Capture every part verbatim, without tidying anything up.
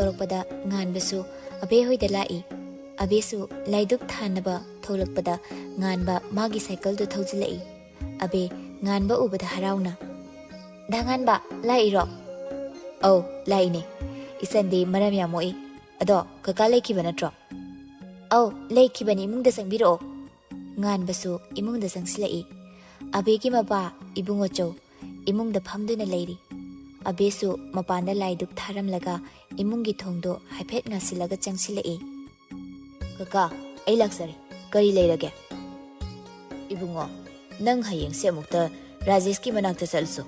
ꯊꯣꯛꯂꯛꯄꯗ ꯉꯥꯟꯕꯁꯨ ꯑꯕꯦ ꯍꯣꯏꯗ ꯂꯥꯛꯏ꯫ ꯑꯕꯦꯁꯨ ꯂꯥꯏꯗꯨꯛ ꯊꯥꯅꯕ ꯊꯣꯛꯂꯛꯄꯗ ꯉꯥꯟꯕ ꯃꯥꯒꯤ ꯁꯥꯏꯀꯜꯗꯨ ꯊꯧꯖꯤꯜꯂꯛꯏ꯫ ꯑꯕꯦ ꯉꯥꯟꯕ ꯎꯕꯗ ꯍꯔꯥꯎꯅ, "ꯗꯥ ꯉꯥꯟꯕ, ꯂꯥꯛꯏꯔꯣ?" "ꯑꯧ, ꯂꯥꯛꯏꯅꯦ꯫ ꯏꯆꯟꯗꯤ ꯃꯔꯝ ꯌꯥꯝ ꯃꯣꯛꯏ꯫ ꯑꯗꯣ ꯀꯀꯥ ꯂꯩꯈꯤꯕ ꯅꯠꯇ꯭ꯔꯣ?" "ꯑꯧ, ꯂꯩꯈꯤꯕꯅꯤ, ꯏꯃꯨꯡꯗ ꯆꯪꯕꯤꯔꯛꯑꯣ꯫" ꯉꯥꯟꯕꯁꯨ ꯏꯃꯨꯡꯗ ꯆꯪꯁꯤꯜꯂꯛꯏ꯫ ꯑꯕꯦꯒꯤ ꯃꯄꯥ ꯏꯕꯨꯡꯉꯣꯆꯧ ꯏꯃꯨꯡꯗ ꯐꯝꯗꯨꯅ ꯂꯩꯔꯤ꯫ ꯑꯕꯦꯁꯨ ꯃꯄꯥꯟꯗ ꯂꯥꯏꯗꯨꯛ ꯊꯥꯔꯝꯂꯒ ꯏꯃꯨꯡꯒꯤ ꯊꯣꯡꯗꯣ ꯍꯥꯏꯐꯦꯠ ꯉꯥꯁꯤꯜꯂꯒ ꯆꯪꯁꯤꯜꯂꯛꯏ꯫ "ꯀꯀꯥ, ꯑꯩ ꯂꯥꯛꯆꯔꯦ꯫ ꯀꯔꯤ ꯂꯩꯔꯒꯦ?" "ꯏꯕꯨꯡꯉꯣ, ꯅꯪ ꯍꯌꯦꯡꯁꯦ ꯑꯃꯨꯛꯇ ꯔꯥꯖꯦꯁꯀꯤ ꯃꯅꯥꯛꯇ ꯆꯠꯂꯨꯁꯨ꯫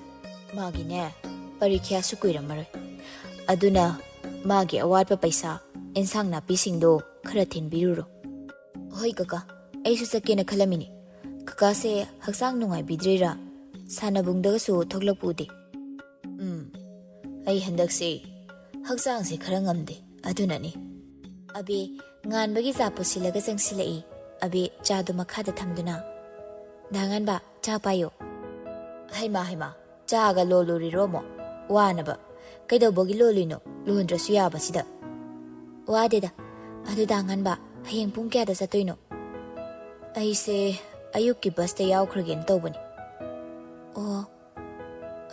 ꯃꯥꯒꯤꯅꯦ, ꯄꯔꯤꯈ꯭ꯌꯥꯁꯨ ꯀꯨꯏꯔꯝꯃꯔꯣꯏ꯫ ꯑꯗꯨꯅ ꯃꯥꯒꯤ ꯑꯋꯥꯠꯄ ꯄꯩꯁꯥ, ꯏꯟꯁꯥꯡ ꯅꯥꯄꯤꯁꯤꯡꯗꯣ ꯈꯔ ꯊꯤꯟꯕꯤꯔꯨꯔꯣ꯫" "ꯍꯣꯏ ꯀꯀꯥ, ꯑꯩꯁꯨ ꯆꯠꯀꯦꯅ ꯈꯜꯂꯝꯃꯤꯅꯤ꯫ ꯀꯀꯥꯁꯦ ꯍꯛꯆꯥꯡ ꯅꯨꯡꯉꯥꯏꯕꯤꯗ꯭ꯔꯤꯔꯥ? ꯁꯥꯟꯅꯕꯨꯡꯗꯒꯁꯨ ꯊꯣꯛꯂꯛꯄ ꯎꯗꯦ꯫" "ꯎꯝ, ꯑꯩ ꯍꯟꯗꯛꯁꯦ ꯍꯛꯆꯥꯡꯁꯦ ꯈꯔ ꯉꯝꯗꯦ, ꯑꯗꯨꯅꯅꯤ꯫" ꯑꯕꯦ ꯉꯥꯟꯕꯒꯤ ꯆꯥ ꯄꯨꯁꯤꯜꯂꯒ ꯆꯪꯁꯤꯜꯂꯛꯏ꯫ ꯑꯕꯦ ꯆꯥꯗꯨ ꯃꯈꯥꯗ ꯊꯝꯗꯨꯅ, "ꯗꯥ ꯉꯥꯟꯕ, ꯆꯥ ꯄꯥꯏꯌꯨ꯫" "ꯍꯩꯃꯥ, ꯍꯩꯃꯥ, ꯆꯥꯒ ꯂꯣꯜꯂꯨꯔꯤꯔꯣ ꯑꯃꯨꯛ? ꯋꯥꯅꯕ꯫ ꯀꯩꯗꯧꯕꯒꯤ ꯂꯣꯜꯂꯨꯏꯅꯣ? ꯂꯣꯟꯗ꯭ꯔꯁꯨ ꯌꯥꯕꯁꯤꯗ꯫" "ꯋꯥꯗꯦꯗ꯫ ꯑꯗꯨ ꯗꯥ ꯉꯥꯟꯕ, ꯍꯌꯦꯡ ꯄꯨꯡ ꯀꯌꯥꯗ ꯆꯠꯇꯣꯏꯅꯣ?" "ꯑꯩꯁꯦ ꯑꯌꯨꯛꯀꯤ ꯕꯁꯇ ꯌꯥꯎꯈ꯭ꯔꯒꯦꯅ ꯇꯧꯕꯅꯤ꯫" "ꯑꯣ,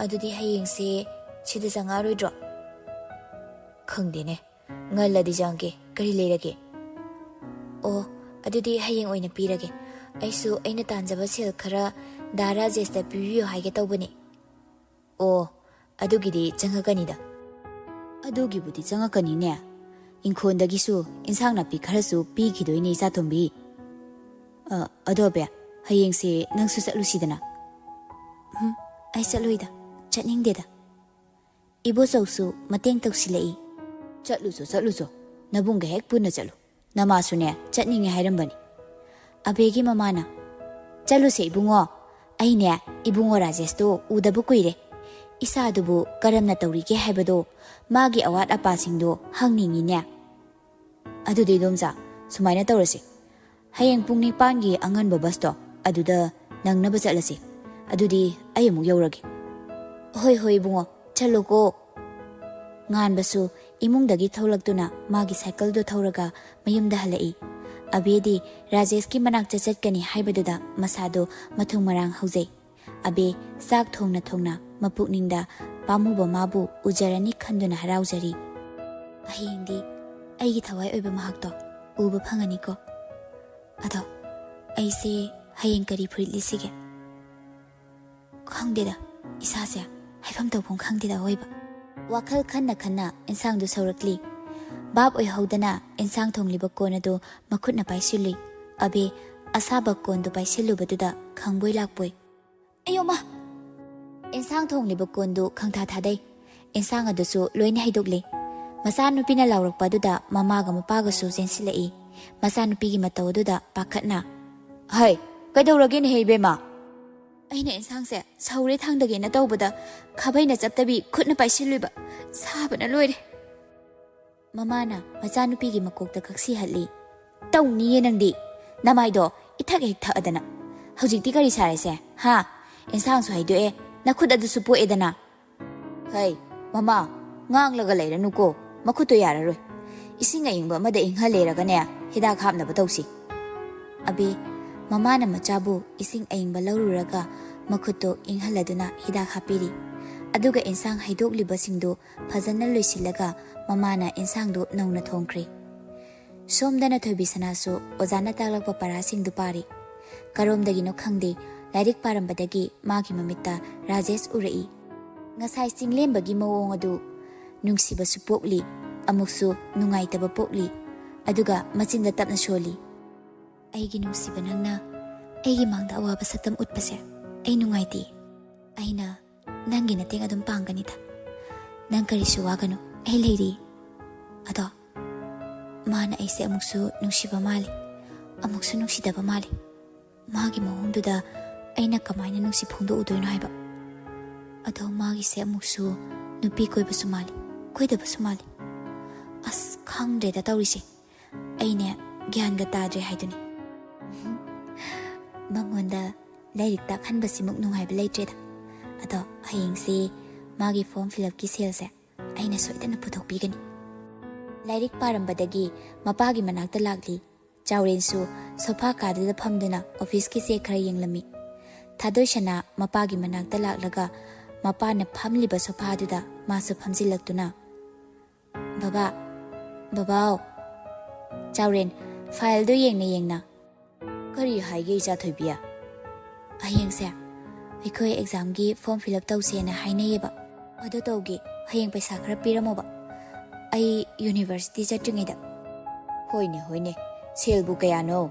ꯑꯗꯨꯗꯤ ꯍꯌꯦꯡꯁꯦ ꯁꯤꯗ ꯆꯪꯉꯛꯑꯔꯣꯏꯗ꯭ꯔꯣ?" "ꯈꯪꯗꯦꯅꯦ꯫ ꯉꯜꯂꯗꯤ ꯆꯪꯉꯛꯀꯦ꯫ ꯀꯔꯤ ꯂꯩꯔꯒꯦ?" "ꯑꯣ, ꯑꯗꯨꯗꯤ ꯍꯌꯦꯡ ꯑꯣꯏꯅ ꯄꯤꯔꯒꯦ꯫ ꯑꯩꯁꯨ ꯑꯩꯅ ꯇꯥꯟꯖꯕ ꯁꯦꯜ ꯈꯔ ꯗꯥ ꯔꯥꯖꯦꯁꯇ ꯄꯤꯕꯤꯌꯨ ꯍꯥꯏꯒꯦ ꯇꯧꯕꯅꯤ꯫" "ꯑꯣ, ꯑꯗꯨꯒꯤꯗꯤ ꯆꯪꯉꯛꯀꯅꯤꯗ꯫" "ꯑꯗꯨꯒꯤꯕꯨꯗꯤ ꯆꯪꯉꯛꯀꯅꯤꯅꯦ꯫ ꯏꯪꯈꯣꯜꯗꯒꯤꯁꯨ ꯏꯟꯁꯥꯡ ꯅꯥꯄꯤ ꯈꯔꯁꯨ ꯄꯤꯈꯤꯗꯣꯏꯅꯦ, ꯏꯆꯥꯇꯣꯝꯕꯤ꯫ ꯑ, ꯑꯗꯣ ꯑꯕꯦ, ꯍꯌꯦꯡꯁꯦ ꯅꯪꯁꯨ ꯆꯠꯂꯨꯁꯤꯗꯅ꯫" "ꯎꯝ, ꯑꯩ ꯆꯠꯂꯣꯏꯗ, ꯆꯠꯅꯤꯡꯗꯦꯗ꯫" ꯏꯕꯣꯆꯧꯁꯨ ꯃꯇꯦꯡ ꯇꯧꯁꯤꯜꯂꯛꯏ꯫ "ꯆꯠꯂꯨꯆꯣ, ꯆꯠꯂꯨꯆꯣ꯫ ꯅꯕꯨꯡꯒ ꯍꯦꯛ ꯄꯨꯟꯅ ꯆꯠꯂꯨ꯫ ꯅꯃꯥꯁꯨꯅꯦ ꯆꯠꯅꯤꯡꯉꯦ ꯍꯥꯏꯔꯝꯕꯅꯤ꯫" ꯑꯕꯦꯒꯤ ꯃꯃꯥꯅ, "ꯆꯠꯂꯨꯁꯦ ꯏꯕꯨꯡꯉꯣ꯫ ꯑꯩꯅꯦ ꯏꯕꯨꯡꯉꯣ ꯔꯥꯖꯦꯁꯇꯣ ꯎꯗꯕ ꯀꯨꯏꯔꯦ꯫ ꯏꯆꯥꯗꯨꯕꯨ ꯀꯔꯝꯅ ꯇꯧꯔꯤꯒꯦ ꯍꯥꯏꯕꯗꯣ, ꯃꯥꯒꯤ ꯑꯋꯥꯠ ꯑꯄꯥꯁꯤꯡꯗꯣ ꯍꯪꯅꯤꯡꯉꯤꯅꯦ꯫" "ꯑꯗꯨꯗꯤ ꯏꯗꯣꯝꯆꯥ, ꯁꯨꯃꯥꯏꯅ ꯇꯧꯔꯁꯤ꯫ ꯍꯌꯦꯡ ꯄꯨꯡ ꯅꯤꯄꯥꯟꯒꯤ ꯑꯉꯟꯕ ꯕꯁꯇꯣ ꯑꯗꯨꯗ ꯅꯪꯅꯕ ꯆꯠꯂꯁꯤ꯫ ꯑꯗꯨꯗꯤ ꯑꯩ ꯑꯃꯨꯛ ꯌꯧꯔꯒꯦ꯫" "ꯍꯣꯏ, ꯍꯣꯏ ꯏꯕꯨꯡꯉꯣ, ꯆꯠꯂꯣꯀꯣ꯫" ꯉꯥꯟꯕꯁꯨ ꯏꯃꯨꯡꯗꯒꯤ ꯊꯣꯛꯂꯛꯇꯨꯅ ꯃꯥꯒꯤ ꯁꯥꯏꯀꯜꯗꯨ ꯊꯧꯔꯒ ꯃꯌꯨꯝꯗ ꯍꯜꯂꯛꯏ꯫ ꯑꯕꯦꯗꯤ ꯔꯥꯖꯦꯁꯀꯤ ꯃꯅꯥꯛꯇ ꯆꯠꯀꯅꯤ ꯍꯥꯏꯕꯗꯨꯗ ꯃꯁꯥꯗꯨ ꯃꯊꯨꯝ ꯃꯔꯥꯡ ꯍꯧꯖꯩ꯫ ꯑꯕꯦ ꯆꯥꯛ ꯊꯣꯡꯅ ꯊꯣꯡꯅ ꯃꯄꯨꯛꯅꯤꯡꯗ ꯄꯥꯝꯃꯨꯕ ꯃꯥꯕꯨ ꯎꯖꯔꯅꯤ ꯈꯟꯗꯨꯅ ꯍꯔꯥꯎꯖꯔꯤ꯫ "ꯍꯌꯦꯡꯗꯤ ꯑꯩꯒꯤ ꯊꯋꯥꯏ ꯑꯣꯏꯕ ꯃꯍꯥꯛꯇꯣ ꯎꯕ ꯐꯪꯉꯅꯤꯀꯣ꯫ ꯑꯗꯣ ꯑꯩꯁꯦ ꯍꯌꯦꯡ ꯀꯔꯤ ꯐꯨꯔꯤꯠ ꯂꯤꯠꯁꯤꯒꯦ? ꯈꯪꯗꯦꯗ, ꯏꯁꯥꯁꯦ ꯍꯥꯏꯐꯝ ꯇꯧꯐꯝ ꯈꯪꯗꯦꯗ ꯑꯑꯣꯏꯕ꯫" ꯋꯥꯈꯜ ꯈꯟꯅ ꯈꯟꯅ ꯏꯟꯁꯥꯡꯗꯨ ꯁꯧꯔꯛꯂꯤ꯫ ꯚꯥꯞ ꯑꯣꯏꯍꯧꯗꯅ ꯏꯟꯁꯥꯡ ꯊꯣꯡꯂꯤꯕ ꯀꯣꯟ ꯑꯗꯨ ꯃꯈꯨꯠꯅ ꯄꯥꯏꯁꯤꯜꯂꯨꯏ꯫ ꯑꯕꯦ ꯑꯁꯥꯕ ꯀꯣꯟꯗꯨ ꯄꯥꯏꯁꯤꯜꯂꯨꯕꯗꯨꯗ ꯈꯪꯕꯣꯏ ꯂꯥꯛꯄꯣꯏ꯫ "ꯑꯌꯣ ꯃꯥ!" ꯏꯟꯁꯥꯡ ꯊꯣꯡꯂꯤꯕ ꯀꯣꯟꯗꯨ ꯈꯪꯊꯥ ꯊꯥꯗꯩ꯫ ꯏꯟꯁꯥꯡ ꯑꯗꯨꯁꯨ ꯂꯣꯏꯅ ꯍꯩꯗꯣꯛꯂꯤ꯫ ꯃꯆꯥꯅꯨꯄꯤꯅ ꯂꯥꯎꯔꯛꯄ ꯑꯗꯨꯗ ꯃꯃꯥꯒ ꯃꯄꯥꯒꯁꯨ ꯆꯦꯟꯁꯤꯜꯂꯛꯏ꯫ ꯃꯆꯥꯅꯨꯄꯤꯒꯤ ꯃꯇꯧ ꯑꯗꯨꯗ ꯄꯥꯈꯠꯅ, "ꯍꯩ, ꯀꯩꯗꯧꯔꯒꯦꯅꯦꯍꯦ ꯏꯕꯦꯝꯃ?" "ꯑꯩꯅ ꯏꯟꯁꯥꯡꯁꯦ ꯁꯧꯔꯦ ꯊꯥꯡꯗꯒꯦꯅ ꯇꯧꯕꯗ ꯈꯥꯕꯩꯅ ꯆꯞꯇꯕꯤ ꯈꯨꯠꯅ ꯄꯥꯏꯁꯤꯜꯂꯨꯏꯕ꯫ ꯁꯥꯕꯅ ꯂꯣꯏꯔꯦ꯫" ꯃꯃꯥꯅ ꯃꯆꯥꯅꯨꯄꯤꯒꯤ ꯃꯀꯣꯛꯇ ꯀꯛꯁꯤ ꯍꯠꯂꯤ꯫ "ꯇꯧꯅꯤꯌꯦ ꯅꯪꯗꯤ꯫ ꯅꯃꯥꯏꯗꯣ ꯏꯊꯛ ꯍꯦꯛ ꯊꯛꯑꯗꯅ꯫ ꯍꯧꯖꯤꯛꯇꯤ ꯀꯔꯤ ꯁꯥꯔꯦꯁꯦ, ꯍꯥ? ꯏꯟꯁꯥꯡꯁꯨ ꯍꯩꯗꯣꯛꯑꯦ, ꯅꯈꯨꯠ ꯑꯗꯨꯁꯨ ꯄꯣꯛꯑꯦꯗꯅ꯫" "ꯍꯩ, ꯃꯃꯥ, ꯉꯥꯡꯂꯒ ꯂꯩꯔꯅꯨꯀꯣ꯫ ꯃꯈꯨꯠꯇꯣ ꯌꯥꯔꯔꯣꯏ꯫ ꯏꯁꯤꯡ ꯑꯏꯪꯕ ꯑꯃꯗ ꯏꯪꯍꯜꯂꯦꯔꯒꯅꯦ, ꯍꯤꯗꯥꯛ ꯍꯥꯞꯅꯕ ꯇꯧꯁꯤ꯫" ꯑꯕꯦ, ꯃꯃꯥꯅ ꯃꯆꯥꯕꯨ ꯏꯁꯤꯡ ꯑꯏꯪꯕ ꯂꯧꯔꯨꯔꯒ ꯃꯈꯨꯠꯇꯣ ꯏꯪꯍꯜꯂꯗꯨꯅ ꯍꯤꯗꯥꯛ ꯍꯥꯞꯄꯤꯔꯤ꯫ ꯑꯗꯨꯒ ꯏꯟꯁꯥꯡ ꯍꯩꯗꯣꯛꯂꯤꯕꯁꯤꯡꯗꯨ ꯐꯖꯅ ꯂꯣꯏꯁꯤꯜꯂꯒ ꯃꯃꯥꯅ ꯏꯟꯁꯥꯡꯗꯨ ꯅꯧꯅ ꯊꯣꯡꯈ꯭ꯔꯦ꯫ ꯁꯣꯝꯗꯅ ꯊꯣꯏꯕꯤꯁꯅꯥꯁꯨ ꯑꯣꯖꯥꯅ ꯇꯥꯛꯂꯛꯄ ꯄꯔꯥꯁꯤꯡꯗꯨ ꯄꯥꯔꯤ꯫ ꯀꯔꯣꯝꯗꯒꯤꯅꯣ ꯈꯪꯗꯦ, ꯂꯥꯏꯔꯤꯛ ꯄꯥꯔꯝꯕꯗꯒꯤ ꯃꯥꯒꯤ ꯃꯃꯤꯠꯇ ꯔꯥꯖꯦꯁ ꯎꯔꯛꯏ꯫ ꯉꯁꯥꯏ ꯆꯤꯡꯂꯦꯝꯕꯒꯤ ꯃꯑꯣꯡ ꯑꯗꯨ ꯅꯨꯡꯁꯤꯕꯁꯨ ꯄꯣꯛꯂꯤ, ꯑꯃꯨꯛꯁꯨ ꯅꯨꯡꯉꯥꯏꯇꯕ ꯄꯣꯛꯂꯤ, ꯑꯗꯨꯒ ꯃꯆꯤꯟꯗ ꯇꯞꯅ ꯁꯣꯜꯂꯤ꯫ "ꯑꯩꯒꯤ ꯅꯨꯡꯁꯤꯕ ꯅꯪꯅ ꯑꯩꯒꯤ ꯃꯥꯡꯗ ꯑꯋꯥꯕ ꯁꯛꯇꯝ ꯎꯠꯄꯁꯦ ꯑꯩ ꯅꯨꯡꯉꯥꯏꯇꯦ꯫ ꯑꯩꯅ ꯅꯪꯒꯤ ꯃꯇꯦꯡ ꯑꯗꯨꯝ ꯄꯥꯡꯒꯅꯤꯗ꯫ ꯅꯪ ꯀꯔꯤꯁꯨ ꯋꯥꯒꯅꯨ, ꯑꯩ ꯂꯩꯔꯤ꯫" ꯑꯗꯣ ꯃꯥꯅ ꯑꯩꯁꯦ ꯑꯃꯨꯛꯁꯨ ꯅꯨꯡꯁꯤꯕ ꯃꯥꯜꯂꯤ, ꯑꯃꯨꯛꯁꯨ ꯅꯨꯡꯁꯤꯗꯕ ꯃꯥꯜꯂꯤ꯫ ꯃꯥꯒꯤ ꯃꯑꯣꯡꯗꯨꯗ ꯑꯩꯅ ꯀꯃꯥꯏꯅ ꯅꯨꯡꯁꯤ ꯐꯣꯡꯗꯣꯛꯎꯗꯣꯏꯅꯣ ꯍꯥꯏꯕ꯫ ꯑꯗꯣ ꯃꯥꯒꯤꯁꯦ ꯑꯃꯨꯛꯁꯨ ꯅꯨꯄꯤ ꯀꯣꯏꯕꯁꯨ ꯃꯥꯜꯂꯤ, ꯀꯣꯏꯗꯕꯁꯨ ꯃꯥꯜꯂꯤ꯫ ꯑꯁ, ꯈꯪꯗ꯭ꯔꯦꯗ ꯇꯧꯔꯤꯁꯦ꯫ ꯑꯩꯅꯦ ꯒ꯭ꯌꯥꯟꯒ ꯇꯥꯗ꯭ꯔꯦ ꯍꯥꯏꯗꯨꯅꯤ꯫ ꯃꯉꯣꯟꯗ ꯂꯥꯏꯔꯤꯛ ꯇꯥꯛꯍꯟꯕꯁꯤꯃꯨꯛ ꯅꯨꯡꯉꯥꯏꯕ ꯂꯩꯇ꯭ꯔꯦꯗ꯫ ꯑꯗꯣ ꯍꯌꯦꯡꯁꯦ ꯃꯥꯒꯤ form fill upꯀꯤ ꯁꯦꯜꯁꯦ ꯑꯩꯅ ꯁꯣꯏꯗꯅ ꯄꯨꯊꯣꯛꯄꯤꯒꯅꯤ꯫ ꯂꯥꯏꯔꯤꯛ ꯄꯥꯔꯝꯕꯗꯒꯤ ꯃꯄꯥꯒꯤ ꯃꯅꯥꯛꯇ ꯂꯥꯛꯂꯤ꯫ ꯆꯥꯎꯔꯦꯟꯁꯨ ꯁꯣꯐꯥ ꯀꯥꯗꯨꯗ ꯐꯝꯗꯨꯅ ꯑꯣꯐꯤꯁꯀꯤ ꯆꯦ ꯈꯔ ꯌꯦꯡꯂꯝꯃꯤ꯫ ꯊꯥꯗꯣꯏꯁꯅꯥ ꯃꯄꯥꯒꯤ ꯃꯅꯥꯛꯇ ꯂꯥꯛꯂꯒ ꯃꯄꯥꯅ ꯐꯝꯂꯤꯕ ꯁꯣꯐꯥꯗꯨꯗ ꯃꯥꯁꯨ ꯐꯝꯖꯤꯜꯂꯛꯇꯨꯅ, "ꯕꯕꯥ, ꯕꯕꯥꯎ!" ꯆꯥꯎꯔꯦꯟ ꯐꯥꯏꯜꯗꯨ ꯌꯦꯡꯅ ꯌꯦꯡꯅ, "ꯀꯔꯤ ꯍꯥꯏꯒꯦ, ꯏꯆꯥ ꯊꯣꯏꯕꯤ?" "ꯍꯌꯦꯡꯁꯦ ꯑꯩꯈꯣꯏ ꯑꯦꯛꯖꯥꯝꯒꯤ ꯐꯣꯔꯝ ꯐꯤꯜ ꯑꯞ ꯇꯧꯁꯦꯅ ꯍꯥꯏꯅꯩꯌꯦꯕ꯫ ꯑꯗꯨ ꯇꯧꯒꯦ, ꯍꯌꯦꯡ ꯄꯩꯁꯥ ꯈꯔ ꯄꯤꯔꯝꯃꯣꯕ꯫ ꯑꯩ ꯌꯨꯅꯤꯚꯔꯁꯤꯇꯤ ꯆꯠꯇ꯭ꯔꯤꯉꯩꯗ꯫" "ꯍꯣꯏꯅꯦ, ꯍꯣꯏꯅꯦ, ꯁꯦꯜꯕꯨ ꯀꯌꯥꯅꯣ?"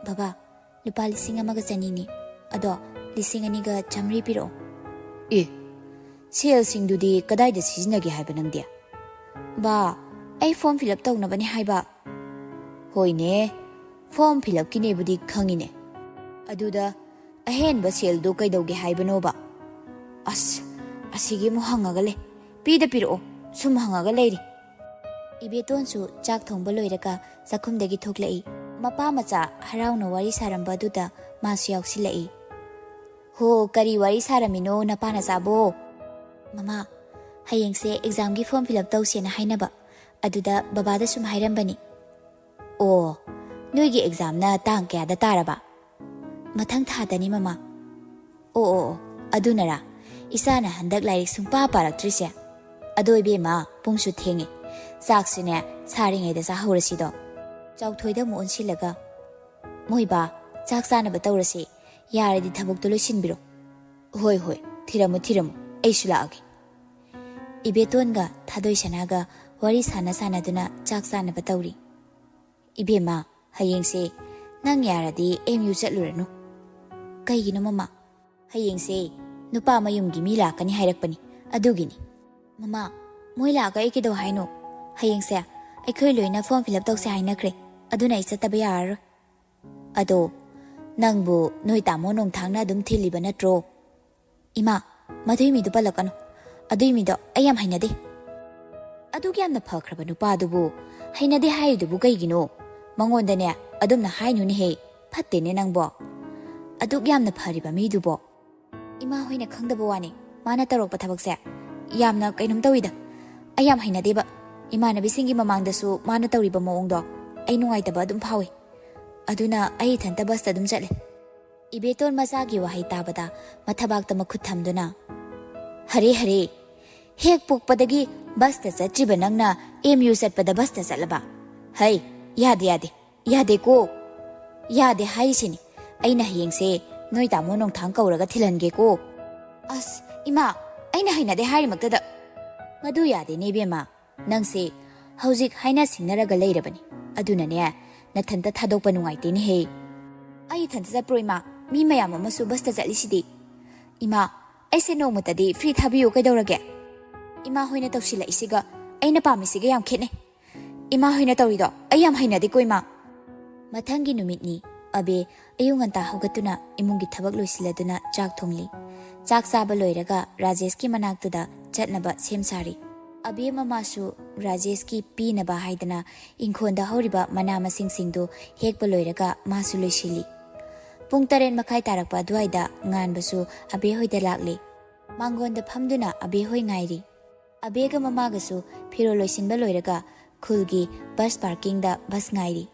"ꯕꯕꯥ, ꯂꯨꯄꯥ ꯂꯤꯁꯤꯡ ꯑꯃꯒ ꯆꯅꯤꯅꯤ꯫ ꯑꯗꯣ ꯂꯤꯁꯤꯡ ꯑꯅꯤꯒ ꯆꯥꯃꯔꯤ ꯄꯤꯔꯛꯑꯣ꯫" "ꯑꯦ, ꯁꯦꯜꯁꯤꯡꯗꯨꯗꯤ ꯀꯗꯥꯏꯗ ꯁꯤꯖꯤꯟꯅꯒꯦ ꯍꯥꯏꯕ ꯅꯪꯗꯤ?" "ꯕꯥ, ꯑꯩ ꯐꯣꯔꯝ ꯐꯤꯜ ꯑꯞ ꯇꯧꯅꯕꯅꯦ ꯍꯥꯏꯕ꯫" "ꯍꯣꯏꯅꯦ, ꯐꯣꯔꯝ ꯐꯤꯜ ꯑꯞꯀꯤꯅꯦꯕꯨꯗꯤ ꯈꯪꯉꯤꯅꯦ꯫ ꯑꯗꯨꯗ ꯑꯍꯦꯟꯕ ꯁꯦꯜꯗꯨ ꯀꯩꯗꯧꯒꯦ ꯍꯥꯏꯕꯅꯣꯕ?" "ꯑꯁ, ꯑꯁꯤꯒꯤ ꯑꯃꯨꯛ ꯍꯪꯉꯒ ꯂꯩ꯫ ꯄꯤꯗ ꯄꯤꯔꯛꯑꯣ, ꯁꯨꯝ ꯍꯪꯉꯒ ꯂꯩꯔꯤ꯫" ꯏꯕꯦꯇꯣꯟꯁꯨ ꯆꯥꯛ ꯊꯣꯡꯕ ꯂꯣꯏꯔꯒ ꯆꯥꯛꯈꯨꯝꯗꯒꯤ ꯊꯣꯛꯂꯛꯏ꯫ ꯃꯄꯥ ꯃꯆꯥ ꯍꯔꯥꯎꯅ ꯋꯥꯔꯤ ꯁꯥꯔꯝꯕ ꯑꯗꯨꯗ ꯃꯥꯁꯨ ꯌꯥꯎꯁꯤꯜꯂꯛꯏ꯫ "ꯍꯣ, ꯀꯔꯤ ꯋꯥꯔꯤ ꯁꯥꯔꯝꯃꯤꯅꯣ ꯅꯄꯥ ꯅꯆꯥꯕꯣ?" "ꯃꯃꯥ, ꯍꯌꯦꯡꯁꯦ ꯑꯦꯛꯖꯥꯝꯒꯤ ꯐꯣꯔꯝ ꯐꯤꯜ ꯑꯞ ꯇꯧꯁꯦꯅ ꯍꯥꯏꯅꯕ, ꯑꯗꯨꯗ ꯕꯕꯥꯗ ꯁꯨꯝ ꯍꯥꯏꯔꯝꯕꯅꯤ꯫" "ꯑꯣ, ꯅꯣꯏꯒꯤ ꯑꯦꯛꯖꯥꯝꯅ ꯇꯥꯡ ꯀꯌꯥꯗ ꯇꯥꯔꯕ?" "ꯃꯊꯪ ꯊꯥꯗꯅꯤ, ꯃꯃꯥ꯫" "ꯑꯣ, ꯑꯣ, ꯑꯣ, ꯑꯗꯨꯅꯔꯥ ꯏꯆꯥꯅ ꯍꯟꯗꯛ ꯂꯥꯏꯔꯤꯛ ꯁꯨꯡꯄꯥ ꯄꯥꯔꯛꯇ꯭ꯔꯤꯁꯦ? ꯑꯗꯣ ꯏꯕꯦꯝꯃ, ꯄꯨꯡꯁꯨ ꯊꯦꯡꯉꯦ, ꯆꯥꯛꯁꯨꯅꯦ ꯁꯥꯔꯤꯉꯩꯗ ꯆꯥꯍꯧꯔꯁꯤꯗꯣ꯫" ꯆꯥꯎꯊꯣꯏꯗ ꯑꯃꯨꯛ ꯑꯣꯟꯁꯤꯜꯂꯒ, "ꯃꯣꯏꯕꯥ, ꯆꯥꯛ ꯆꯥꯅꯕ ꯇꯧꯔꯁꯤ, ꯌꯥꯔꯗꯤ ꯊꯕꯛꯇꯣ ꯂꯣꯏꯁꯤꯟꯕꯤꯔꯣ꯫" "ꯍꯣꯏ, ꯍꯣꯏ, ꯊꯤꯔꯝꯃꯨ, ꯊꯤꯔꯝꯃꯨ, ꯑꯩꯁꯨ ꯂꯥꯛꯑꯒꯦ꯫" ꯏꯕꯦꯇꯣꯟꯒ ꯊꯥꯗꯣꯏꯁꯅꯥꯒ ꯋꯥꯔꯤ ꯁꯥꯟꯅ ꯁꯥꯟꯅꯗꯨꯅ ꯆꯥꯛ ꯆꯥꯅꯕ ꯇꯧꯔꯤ꯫ "ꯏꯕꯦꯝꯃ, ꯍꯌꯦꯡꯁꯦ ꯅꯪ ꯌꯥꯔꯗꯤ ꯑꯦꯝ ꯌꯨ ꯆꯠꯂꯨꯔꯅꯨ꯫" "ꯀꯩꯒꯤꯅꯣ, ꯃꯃꯥ?" "ꯍꯌꯦꯡꯁꯦ ꯅꯨꯄꯥ ꯃꯌꯨꯝꯒꯤ ꯃꯤ ꯂꯥꯛꯀꯅꯤ ꯍꯥꯏꯔꯛꯄꯅꯤ, ꯑꯗꯨꯒꯤꯅꯤ꯫" "ꯃꯃꯥ, ꯃꯣꯏ ꯂꯥꯛꯑꯒ ꯑꯩ ꯀꯩꯗꯧ ꯍꯥꯏꯅꯣ? ꯍꯌꯦꯡꯁꯦ ꯑꯩꯈꯣꯏ ꯂꯣꯏꯅ ꯐꯣꯔꯝ ꯐꯤꯜ ꯑꯞ ꯇꯧꯁꯦ ꯍꯥꯏꯅꯈ꯭ꯔꯦ, ꯑꯗꯨꯅ ꯑꯩ ꯆꯠꯇꯕ ꯌꯥꯔꯔꯣꯏ꯫" "ꯑꯗꯣ ꯅꯪꯕꯨ ꯅꯣꯏ ꯇꯥꯃꯣ ꯅꯣꯡꯊꯥꯡꯅ ꯑꯗꯨꯝ ꯊꯤꯜꯂꯤꯕ ꯅꯠꯇ꯭ꯔꯣ?" "ꯏꯃꯥ, ꯃꯗꯨꯏ ꯃꯤꯗꯨ ꯄꯜꯂꯛꯀꯅꯨ꯫ ꯑꯗꯨꯏ ꯃꯤꯗꯣ ꯑꯩ ꯌꯥꯝ ꯍꯩꯅꯗꯦ꯫" "ꯑꯗꯨꯛ ꯌꯥꯝꯅ ꯐꯈ꯭ꯔꯕ ꯅꯨꯄꯥꯗꯨꯕꯨ ꯍꯩꯅꯗꯦ ꯍꯥꯏꯔꯤꯗꯨꯕꯨ ꯀꯩꯒꯤꯅꯣ? ꯃꯉꯣꯟꯗꯅꯦ ꯑꯗꯨꯝꯅ ꯍꯥꯏꯅꯨꯅꯦꯍꯦ, ꯐꯠꯇꯦꯅꯦ ꯅꯪꯕꯣ꯫ ꯑꯗꯨꯛ ꯌꯥꯝꯅ ꯐꯔꯤꯕ ꯃꯤꯗꯨꯕꯣ꯫" "ꯏꯃꯥ ꯍꯣꯏꯅ ꯈꯪꯗꯕ ꯋꯥꯅꯤ, ꯃꯥꯅ ꯇꯧꯔꯛꯄ ꯊꯕꯛꯁꯦ ꯌꯥꯝꯅ ꯀꯩꯅꯣꯝ ꯇꯧꯏꯗ꯫ ꯑꯩ ꯌꯥꯝ ꯍꯩꯅꯗꯦꯕ꯫" ꯏꯃꯥꯟꯅꯕꯤꯁꯤꯡꯒꯤ ꯃꯃꯥꯡꯗꯁꯨ ꯃꯥꯅ ꯇꯧꯔꯤꯕ ꯃꯑꯣꯡꯗꯣ ꯑꯩ ꯅꯨꯡꯉꯥꯏꯇꯕ ꯑꯗꯨꯝ ꯐꯥꯎꯏ꯫ ꯑꯗꯨꯅ ꯑꯩ ꯏꯊꯟꯇ ꯕꯁꯇ ꯑꯗꯨꯝ ꯆꯠꯂꯦ꯫ ꯏꯕꯦꯇꯣꯟ ꯃꯆꯥꯒꯤ ꯋꯥꯍꯩ ꯇꯥꯕꯗ ꯃꯊꯕꯥꯛꯇ ꯃꯈꯨꯠ ꯊꯝꯗꯨꯅ, "ꯍꯔꯦ ꯍꯔꯦ, ꯍꯦꯛ ꯄꯣꯛꯄꯗꯒꯤ ꯕꯁꯇ ꯆꯠꯇ꯭ꯔꯤꯕ ꯅꯪꯅ ꯑꯦꯝ ꯌꯨ ꯆꯠꯄꯗ ꯕꯁꯇ ꯆꯠꯂꯕ? ꯍꯩ, ꯌꯥꯗꯦ ꯌꯥꯗꯦ, ꯌꯥꯗꯦꯀꯣ, ꯌꯥꯗꯦ ꯍꯥꯏꯔꯤꯁꯤꯅꯤ꯫ ꯑꯩꯅ ꯍꯌꯦꯡꯁꯦ ꯅꯣꯏ ꯇꯥꯃꯣ ꯅꯣꯡꯊꯥꯡ ꯀꯧꯔꯒ ꯊꯤꯜꯍꯟꯒꯦꯀꯣ꯫" "ꯑꯁ ꯏꯃꯥ, ꯑꯩꯅ ꯍꯩꯅꯗꯦ ꯍꯥꯏꯔꯤꯃꯛꯇꯗ꯫" "ꯃꯗꯨ ꯌꯥꯗꯦꯅꯦ ꯏꯕꯦꯝꯃ, ꯅꯪꯁꯦ ꯍꯧꯖꯤꯛ ꯍꯥꯏꯅ ꯁꯤꯡꯅꯔꯒ ꯂꯩꯔꯕꯅꯤ꯫ ꯑꯗꯨꯅꯅꯦ, ꯅꯊꯟꯇ ꯊꯥꯗꯣꯛꯄ ꯅꯨꯡꯉꯥꯏꯇꯦꯅꯦꯍꯦ꯫" "ꯑꯩ ꯏꯊꯟꯇ ꯆꯠꯄ꯭ꯔꯣ ꯏꯃꯥ? ꯃꯤ ꯃꯌꯥꯝ ꯑꯃꯁꯨ ꯕꯁꯇ ꯆꯠꯂꯤꯁꯤꯗꯤ꯫" "ꯏꯃꯥ, ꯑꯩꯁꯦ ꯅꯣꯡꯃꯇꯗꯤ ꯐ꯭ꯔꯤ ꯊꯥꯕꯤꯌꯨ ꯀꯩꯗꯧꯔꯒꯦ? ꯏꯃꯥ ꯍꯣꯏꯅ ꯇꯧꯁꯤꯜꯂꯛꯏꯁꯤꯒ ꯑꯩꯅ ꯄꯥꯝꯃꯤꯁꯤꯒ ꯌꯥꯝ ꯈꯦꯠꯅꯩ꯫ ꯏꯃꯥ ꯍꯣꯏꯅ ꯇꯧꯔꯤꯗꯣ ꯑꯩ ꯌꯥꯝ ꯍꯩꯅꯗꯦꯀꯣ ꯏꯃꯥ꯫" ꯃꯊꯪꯒꯤ ꯅꯨꯃꯤꯠꯅꯤ꯫ ꯑꯕꯦ ꯑꯌꯨꯛ ꯉꯟꯇꯥ ꯍꯧꯒꯠꯇꯨꯅ ꯏꯃꯨꯡꯒꯤ ꯊꯕꯛ ꯂꯣꯏꯁꯤꯜꯂꯗꯨꯅ ꯆꯥꯛ ꯊꯣꯡꯂꯤ꯫ ꯆꯥꯛ ꯆꯥꯕ ꯂꯣꯏꯔꯒ ꯔꯥꯖꯦꯁꯀꯤ ꯃꯅꯥꯛꯇꯨꯗ ꯆꯠꯅꯕ ꯁꯦꯝ ꯁꯥꯔꯤ꯫ ꯑꯕꯦ ꯃꯃꯥꯁꯨ ꯔꯥꯖꯦꯁꯀꯤ ꯄꯤꯅꯕ ꯍꯥꯏꯗꯅ ꯏꯪꯈꯣꯜꯗ ꯍꯧꯔꯤꯕ ꯃꯅꯥ ꯃꯁꯤꯡꯁꯤꯡꯗꯨ ꯍꯦꯛꯄ ꯂꯣꯏꯔꯒ ꯃꯥꯁꯨ ꯂꯣꯏꯁꯤꯜꯂꯤ꯫ ꯄꯨꯡ ꯇꯔꯦꯠ ꯃꯈꯥꯏ ꯇꯥꯔꯛꯄ ꯑꯗꯨꯋꯥꯏꯗ ꯉꯥꯟꯕꯁꯨ ꯑꯕꯦ ꯍꯣꯏꯗ ꯂꯥꯛꯂꯤ꯫ ꯃꯥꯡꯒꯣꯟꯗ ꯐꯝꯗꯨꯅ ꯑꯕꯦ ꯍꯣꯏ ꯉꯥꯏꯔꯤ꯫ ꯑꯕꯦꯒ ꯃꯃꯥꯒꯁꯨ ꯐꯤꯔꯣꯜ ꯂꯣꯏꯁꯤꯟꯕ ꯂꯣꯏꯔꯒ ꯈꯨꯜꯒꯤ ꯕꯁ ꯄꯥꯔꯀꯤꯡꯗ ꯕꯁ ꯉꯥꯏꯔꯤ꯫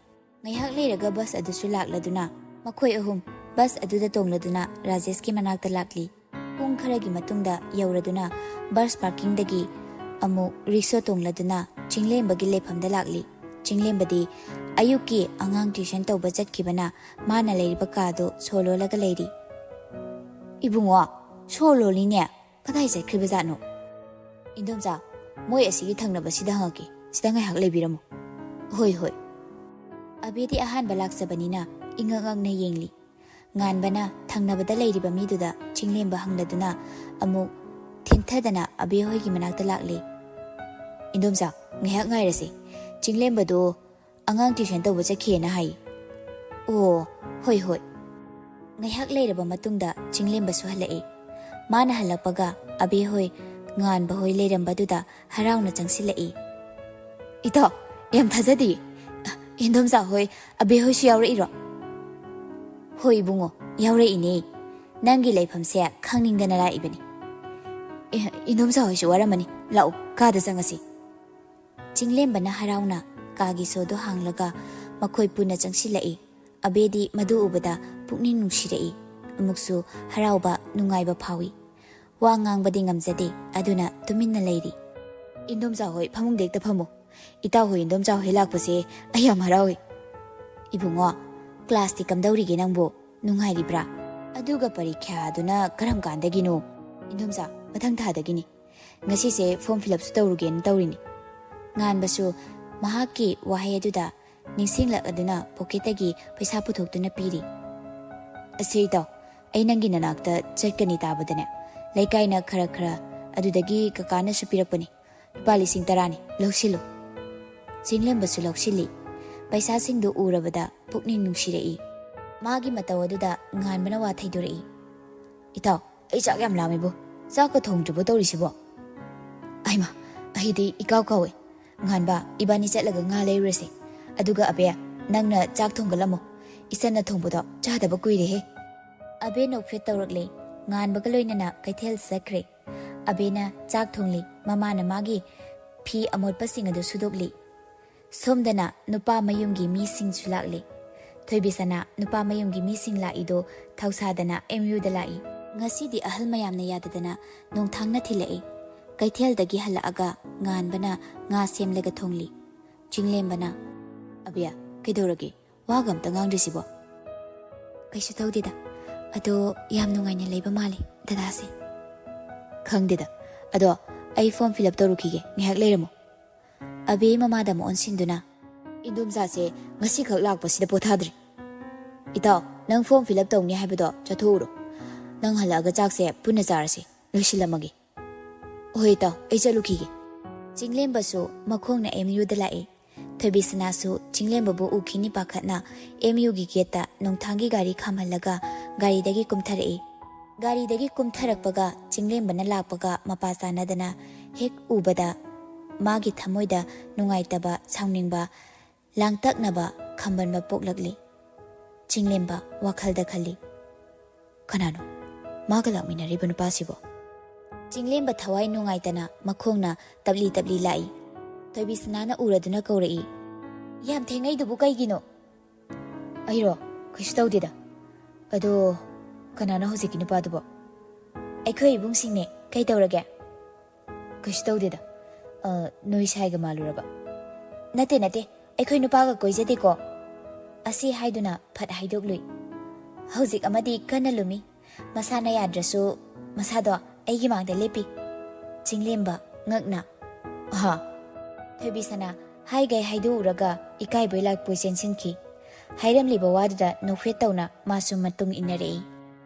ꯉꯥꯏꯍꯥꯛ ꯂꯩꯔꯒ ꯕꯁ ꯑꯗꯨꯁꯨ ꯂꯥꯛꯂꯗꯨꯅ ꯃꯈꯣꯏ ꯑꯍꯨꯝ ꯕꯁ ꯑꯗꯨꯗ ꯇꯣꯡꯂꯗꯨꯅ ꯔꯥꯖꯦꯁꯀꯤ ꯃꯅꯥꯛꯇ ꯂꯥꯛꯂꯤ꯫ ꯄꯨꯡ ꯈꯔꯒꯤ ꯃꯇꯨꯡꯗ ꯌꯧꯔꯗꯨꯅ ꯕꯁ ꯄꯥꯔꯀꯤꯡꯗꯒꯤ ꯑꯃꯨꯛ ꯔꯤꯛꯁꯣ ꯇꯣꯡꯂꯗꯨꯅ ꯆꯤꯡꯂꯦꯝꯕꯒꯤ ꯂꯩꯐꯝꯗ ꯂꯥꯛꯂꯤ꯫ ꯆꯤꯡꯂꯦꯝꯕꯗꯤ ꯑꯌꯨꯛꯀꯤ ꯑꯉꯥꯡ ꯇ꯭ꯌꯨꯁꯟ ꯇꯧꯕ ꯆꯠꯈꯤꯕꯅ ꯃꯥꯅ ꯂꯩꯔꯤꯕ ꯀꯥꯗꯨ ꯁꯣ ꯂꯣꯜꯂꯒ ꯂꯩꯔꯤ꯫ "ꯏꯕꯨꯡꯉꯣ, ꯁꯣ ꯂꯣꯜꯂꯤꯅꯦ꯫ ꯀꯗꯥꯏ ꯆꯠꯈ꯭ꯔꯤꯕꯖꯥꯠꯅꯣ? ꯏꯟꯗꯣꯝꯆꯥ, ꯃꯣꯏ ꯑꯁꯤꯒꯤ ꯊꯪꯅꯕꯁꯤꯗ ꯍꯪꯉꯛꯀꯦ꯫ ꯁꯤꯗ ꯉꯥꯏꯍꯥꯛ ꯂꯩꯕꯤꯔꯝꯃꯨ꯫" "ꯍꯣꯏ, ꯍꯣꯏ꯫" ꯑꯕꯦꯗꯤ ꯑꯍꯥꯟꯕ ꯂꯥꯛꯆꯕꯅꯤꯅ ꯏꯉꯛ ꯉꯛꯅ ꯌꯦꯡꯂꯤ꯫ ꯉꯥꯟꯕꯅ ꯊꯪꯅꯕꯗ ꯂꯩꯔꯤꯕ ꯃꯤꯗꯨꯗ ꯆꯤꯡꯂꯦꯝꯕ ꯍꯪꯂꯗꯨꯅ ꯑꯃꯨꯛ ꯊꯤꯟꯊꯗꯅ ꯑꯕꯦ ꯍꯣꯏꯒꯤ ꯃꯅꯥꯛꯇ ꯂꯥꯛꯂꯤ꯫ "ꯏꯟꯗꯣꯝꯆꯥ, ꯉꯥꯏꯍꯥꯛ ꯉꯥꯏꯔꯁꯤ꯫ ꯆꯤꯡꯂꯦꯝꯕꯗꯣ ꯑꯉꯥꯡ ꯇ꯭ꯌꯨꯁꯟ ꯇꯧꯕ ꯆꯠꯈꯤꯑꯅ ꯍꯥꯏ꯫" "ꯑꯣ, ꯍꯣꯏ, ꯍꯣꯏ꯫" ꯉꯥꯏꯍꯥꯛ ꯂꯩꯔꯕ ꯃꯇꯨꯡꯗ ꯆꯤꯡꯂꯦꯝꯕꯁꯨ ꯍꯜꯂꯛꯏ꯫ ꯃꯥꯅ ꯍꯜꯂꯛꯄꯒ ꯑꯕꯦ ꯍꯣꯏ, ꯉꯥꯟꯕ ꯍꯣꯏ ꯂꯩꯔꯝꯕꯗꯨꯗ ꯍꯔꯥꯎꯅ ꯆꯪꯁꯤꯜꯂꯛꯏ꯫ "ꯏꯇꯥꯎ, ꯌꯥꯝ ꯊꯥꯖꯗꯤꯌꯦ꯫ ꯏꯟꯗꯣꯝꯆꯥ ꯍꯣꯏ, ꯑꯕꯦ ꯍꯣꯏꯁꯨ ꯌꯥꯎꯔꯛꯏꯔꯣ?" "ꯍꯣꯏ ꯏꯕꯨꯡꯉꯣ, ꯌꯥꯎꯔꯛꯏꯅꯦ꯫ ꯅꯪꯒꯤ ꯂꯩꯐꯝꯁꯦ ꯈꯪꯅꯤꯡꯗꯅ ꯂꯥꯛꯏꯕꯅꯤ꯫" "ꯑꯦ, ꯏꯟꯗꯣꯝꯆꯥ ꯍꯣꯏꯁꯨ ꯋꯥꯔꯝꯃꯅꯤ꯫ ꯂꯥꯛꯑꯣ, ꯀꯥꯗ ꯆꯪꯉꯁꯤ꯫" ꯆꯤꯡꯂꯦꯝꯕꯅ ꯍꯔꯥꯎꯅ ꯀꯥꯒꯤ ꯁꯣꯗꯣ ꯍꯥꯡꯂꯒ ꯃꯈꯣꯏ ꯄꯨꯟꯅ ꯆꯪꯁꯤꯜꯂꯛꯏ꯫ ꯑꯕꯦꯗꯤ ꯃꯗꯨ ꯎꯕꯗ ꯄꯨꯛꯅꯤꯡ ꯅꯨꯡꯁꯤꯔꯛꯏ꯫ ꯑꯃꯨꯛꯁꯨ ꯍꯔꯥꯎꯕ, ꯅꯨꯡꯉꯥꯏꯕ ꯐꯥꯎꯏ꯫ ꯋꯥ ꯉꯥꯡꯕꯗꯤ ꯉꯝꯖꯗꯦ, ꯑꯗꯨꯅ ꯇꯨꯃꯤꯟꯅ ꯂꯩꯔꯤ꯫ "ꯏꯟꯗꯣꯝꯆꯥ ꯍꯣꯏ ꯐꯃꯨꯡꯗ ꯍꯦꯛꯇ ꯐꯝꯃꯨ꯫ ꯏꯇꯥꯎ ꯍꯣꯏ ꯏꯟꯗꯣꯝꯆꯥ ꯍꯣꯏ ꯂꯥꯛꯄꯁꯦ ꯑꯩ ꯌꯥꯝ ꯍꯔꯥꯎꯏ꯫" "ꯏꯕꯨꯡꯉꯣ, ꯀ꯭ꯂꯥꯁꯇꯤ ꯀꯝꯗꯧꯔꯤꯒꯦ ꯅꯪꯕꯨ? ꯅꯨꯡꯉꯥꯏꯔꯤꯕ꯭ꯔꯥ? ꯑꯗꯨꯒ ꯄꯔꯤꯈ꯭ꯌꯥꯗꯨꯅ ꯀꯔꯝ ꯀꯥꯟꯗꯒꯤꯅꯣ?" "ꯏꯟꯗꯣꯝꯆꯥ, ꯃꯊꯪ ꯊꯥꯗꯒꯤꯅꯤ꯫ ꯉꯁꯤꯁꯦ ꯐꯣꯔꯝ ꯐꯤꯜ ꯑꯞꯁꯨ ꯇꯧꯔꯨꯒꯦꯅ ꯇꯧꯔꯤꯅꯤ꯫" ꯉꯥꯟꯕꯁꯨ ꯃꯍꯥꯛꯀꯤ ꯋꯥꯍꯩ ꯑꯗꯨꯗ ꯅꯤꯡꯁꯤꯡꯂꯛꯂꯗꯨꯅ ꯄꯣꯀꯦꯠꯇꯒꯤ ꯄꯩꯁꯥ ꯄꯨꯊꯣꯛꯇꯨꯅ ꯄꯤꯔꯤ꯫ "ꯑꯁꯦ ꯏꯇꯥꯎ, ꯑꯩ ꯅꯪꯒꯤ ꯅꯅꯥꯛꯇ ꯆꯠꯀꯅꯤ ꯇꯥꯕꯗꯅꯦ, ꯂꯩꯀꯥꯏꯅ ꯈꯔ ꯈꯔ, ꯑꯗꯨꯗꯒꯤ ꯀꯀꯥꯅꯁꯨ ꯄꯤꯔꯛꯄꯅꯤ꯫ ꯂꯨꯄꯥ ꯂꯤꯁꯤꯡ ꯇꯔꯥꯅꯤ, ꯂꯧꯁꯤꯜꯂꯨ꯫" ꯆꯤꯡꯂꯦꯝꯕꯁꯨ ꯂꯧꯁꯤꯜꯂꯤ꯫ ꯄꯩꯁꯥꯁꯤꯡꯗꯨ ꯎꯔꯕꯗ ꯄꯨꯛꯅꯤꯡ ꯅꯨꯡꯁꯤꯔꯛꯏ꯫ ꯃꯥꯒꯤ ꯃꯇꯧ ꯑꯗꯨꯗ ꯉꯥꯟꯕꯅ ꯋꯥ ꯊꯩꯗꯣꯔꯛꯏ꯫ "ꯏꯇꯥꯎ, ꯑꯩ ꯆꯥꯛ ꯌꯥꯝ ꯂꯥꯝꯃꯤꯕꯨ꯫ ꯆꯥꯛꯀ ꯊꯣꯡꯗ꯭ꯔꯤꯕꯣ ꯇꯧꯔꯤꯁꯤꯕꯣ?" "ꯑꯩꯃ, ꯑꯩꯗꯤ ꯏꯀꯥꯎ ꯀꯥꯎꯋꯦ꯫ ꯉꯥꯟꯕ, ꯏꯕꯥꯅꯤ ꯆꯠꯂꯒ ꯉꯥ ꯂꯩꯔꯨꯔꯁꯦ꯫ ꯑꯗꯨꯒ ꯑꯕꯦ, ꯅꯪꯅ ꯆꯥꯛ ꯊꯣꯡꯒꯠꯂꯝꯃꯣ꯫ ꯏꯆꯟꯅ ꯊꯣꯡꯕꯗꯣ ꯆꯥꯗꯕ ꯀꯨꯏꯔꯦꯍꯦ꯫" ꯑꯕꯦ ꯅꯣꯛꯐꯦꯠ ꯇꯧꯔꯛꯂꯦ꯫ ꯉꯥꯟꯕꯒ ꯂꯣꯏꯅꯅ ꯀꯩꯊꯦꯜ ꯆꯠꯈ꯭ꯔꯦ꯫ ꯑꯕꯦꯅ ꯆꯥꯛ ꯊꯣꯡꯂꯤ꯫ ꯃꯃꯥꯅ ꯃꯥꯒꯤ ꯐꯤ ꯑꯃꯣꯠꯄꯁꯤꯡ ꯑꯗꯨ ꯁꯨꯗꯣꯛꯂꯤ꯫ ꯁꯣꯝꯗꯅ ꯅꯨꯄꯥ ꯃꯌꯨꯝꯒꯤ ꯃꯤꯁꯤꯡꯁꯨ ꯂꯥꯛꯂꯤ꯫ ꯊꯣꯏꯕꯤꯁꯅꯥ ꯅꯨꯄꯥ ꯃꯌꯨꯝꯒꯤ ꯃꯤꯁꯤꯡ ꯂꯥꯛꯏꯗꯣ ꯊꯧꯁꯥꯗꯅ ꯑꯦꯝ ꯌꯨꯗ ꯂꯥꯛꯏ꯫ ꯉꯁꯤꯗꯤ ꯑꯍꯜ ꯃꯌꯥꯝꯅ ꯌꯥꯗꯗꯅ ꯅꯣꯡꯊꯥꯡꯅ ꯊꯤꯜꯂꯛꯏ꯫ ꯀꯩꯊꯦꯜꯗꯒꯤ ꯍꯜꯂꯛꯑꯒ ꯉꯥꯟꯕꯅ ꯉꯥ ꯁꯦꯝꯂꯒ ꯊꯣꯡꯂꯤ꯫ ꯆꯤꯡꯂꯦꯝꯕꯅ, "ꯑꯕꯤꯌꯥ, ꯀꯩꯗꯧꯔꯒꯦ? ꯋꯥꯒ ꯑꯝꯇ ꯉꯥꯡꯗ꯭ꯔꯤꯁꯤꯕꯣ?" "ꯀꯩꯁꯨ ꯇꯧꯗꯦꯗ꯫ ꯑꯗꯣ ꯌꯥꯝ ꯅꯨꯡꯉꯥꯏꯅ ꯂꯩꯕ ꯃꯥꯜꯂꯦ ꯗꯗꯥꯁꯦ꯫" "ꯈꯪꯗꯦꯗ꯫ ꯑꯗꯣ ꯑꯩ ꯐꯣꯔꯝ ꯐꯤꯜ ꯑꯞ ꯇꯧꯔꯨꯈꯤꯒꯦ, ꯉꯥꯏꯍꯥꯛ ꯂꯩꯔꯝꯃꯣ꯫" ꯑꯕꯦ ꯃꯃꯥꯗ ꯑꯃꯨꯛ ꯑꯣꯟꯁꯤꯟꯗꯨꯅ, "ꯏꯟꯗꯣꯝꯆꯥꯁꯦ ꯉꯁꯤꯈꯛ ꯂꯥꯛꯄꯁꯤꯗ ꯄꯣꯊꯥꯗ꯭ꯔꯤ꯫ ꯏꯇꯥꯎ, ꯅꯪ ꯐꯣꯔꯝ ꯐꯤꯜ ꯑꯞ ꯇꯧꯅꯤ ꯍꯥꯏꯕꯗꯣ ꯆꯠꯊꯣꯛꯎꯔꯣ꯫ ꯅꯪ ꯍꯜꯂꯛꯑꯒ ꯆꯥꯛꯁꯦ ꯄꯨꯟꯅ ꯆꯥꯔꯁꯤ꯫ ꯂꯣꯏꯁꯤꯜꯂꯝꯃꯒꯦ꯫" "ꯍꯣꯏ ꯏꯇꯥꯎ, ꯑꯩ ꯆꯠꯂꯨꯈꯤꯒꯦ꯫" ꯆꯤꯡꯂꯦꯝꯕꯁꯨ ꯃꯈꯣꯡꯅ ꯑꯦꯝ ꯌꯨꯗ ꯂꯥꯛꯏ꯫ ꯊꯣꯏꯕꯤꯁꯅꯥꯁꯨ ꯆꯤꯡꯂꯦꯝꯕꯕꯨ ꯎꯈꯤꯅꯤ ꯄꯥꯈꯠꯅ ꯑꯦꯝ ꯌꯨꯒꯤ ꯒꯦꯠꯇ ꯅꯣꯡꯊꯥꯡꯒꯤ ꯒꯥꯔꯤ ꯈꯥꯝꯍꯜꯂꯒ ꯒꯥꯔꯤꯗꯒꯤ ꯀꯨꯝꯊꯔꯛꯏ꯫ ꯒꯥꯔꯤꯗꯒꯤ ꯀꯨꯝꯊꯔꯛꯄꯒ ꯆꯤꯡꯂꯦꯝꯕꯅ ꯂꯥꯛꯄꯒ ꯃꯄꯥ ꯆꯥꯅꯗꯅ ꯍꯦꯛ ꯎꯕꯗ ꯃꯥꯒꯤ ꯊꯃꯣꯏꯗ ꯅꯨꯡꯉꯥꯏꯇꯕ, ꯁꯥꯎꯅꯤꯡꯕ, ꯂꯥꯡꯇꯛꯅꯕ, ꯈꯝꯕꯟꯕ ꯄꯣꯛꯂꯛꯂꯤ꯫ ꯆꯤꯡꯂꯦꯝꯕ ꯋꯥꯈꯜꯗ ꯈꯜꯂꯤ, "ꯀꯅꯥꯅꯣ ꯃꯥꯒ ꯂꯥꯛꯃꯤꯟꯅꯔꯤꯕ ꯅꯨꯄꯥꯁꯤꯕꯣ?" ꯆꯤꯡꯂꯦꯝꯕ ꯊꯋꯥꯏ ꯅꯨꯡꯉꯥꯏꯇꯅ ꯃꯈꯣꯡꯅ ꯇꯞꯂꯤ ꯇꯞꯂꯤ ꯂꯥꯛꯏ꯫ ꯊꯣꯏꯕꯤꯁꯅꯥꯅ ꯎꯔꯗꯨꯅ ꯀꯧꯔꯛꯏ꯫ "ꯌꯥꯝ ꯊꯦꯡꯅꯩꯗꯨꯕꯨ ꯀꯩꯒꯤꯅꯣ?" "ꯑꯩꯔꯣ? ꯀꯩꯁꯨ ꯇꯧꯗꯦꯗ꯫ ꯑꯗꯣ, ꯀꯅꯥꯅꯣ ꯍꯧꯖꯤꯛꯀꯤ ꯅꯨꯄꯥꯗꯨꯕꯣ?" "ꯑꯩꯈꯣꯏ ꯏꯕꯨꯡꯁꯤꯡꯅꯦ꯫ ꯀꯩ ꯇꯧꯔꯒꯦ?" "ꯀꯩꯁꯨ ꯇꯧꯗꯦꯗ꯫ ꯑ, ꯅꯣꯏ ꯁꯥꯏꯒ ꯃꯥꯜꯂꯨꯔꯕ?" "ꯅꯠꯇꯦ, ꯅꯠꯇꯦ꯫ ꯑꯩꯈꯣꯏ ꯅꯨꯄꯥꯒ ꯀꯣꯏꯖꯗꯦꯀꯣ꯫" ꯑꯁꯤ ꯍꯥꯏꯗꯨꯅ ꯐꯠ ꯍꯥꯏꯗꯣꯛꯂꯨꯏ꯫ ꯍꯧꯖꯤꯛ ꯑꯃꯗꯤ ꯀꯟꯅ ꯂꯨꯝꯃꯤ꯫ ꯃꯁꯥꯅ ꯌꯥꯗ꯭ꯔꯁꯨ ꯃꯁꯥꯗꯣ ꯑꯩꯒꯤ ꯃꯥꯡꯗ ꯂꯦꯞꯄꯤ꯫ ꯆꯤꯡꯂꯦꯝꯕ ꯉꯛꯅ꯫ "ꯑꯍꯥ!" ꯊꯣꯏꯕꯤꯁꯅꯥ ꯍꯥꯏꯒꯩ ꯍꯥꯏꯗꯣꯛꯎꯔꯒ ꯏꯀꯥꯏꯕꯣꯏ ꯂꯥꯛꯄꯣꯏ ꯆꯦꯟꯁꯤꯟꯈꯤ꯫ ꯍꯥꯏꯔꯝꯂꯤꯕ ꯋꯥꯗꯨꯗ ꯅꯣꯛꯐꯦꯠ ꯇꯧꯅ ꯃꯥꯁꯨ ꯃꯇꯨꯡ ꯏꯟꯅꯔꯛꯏ꯫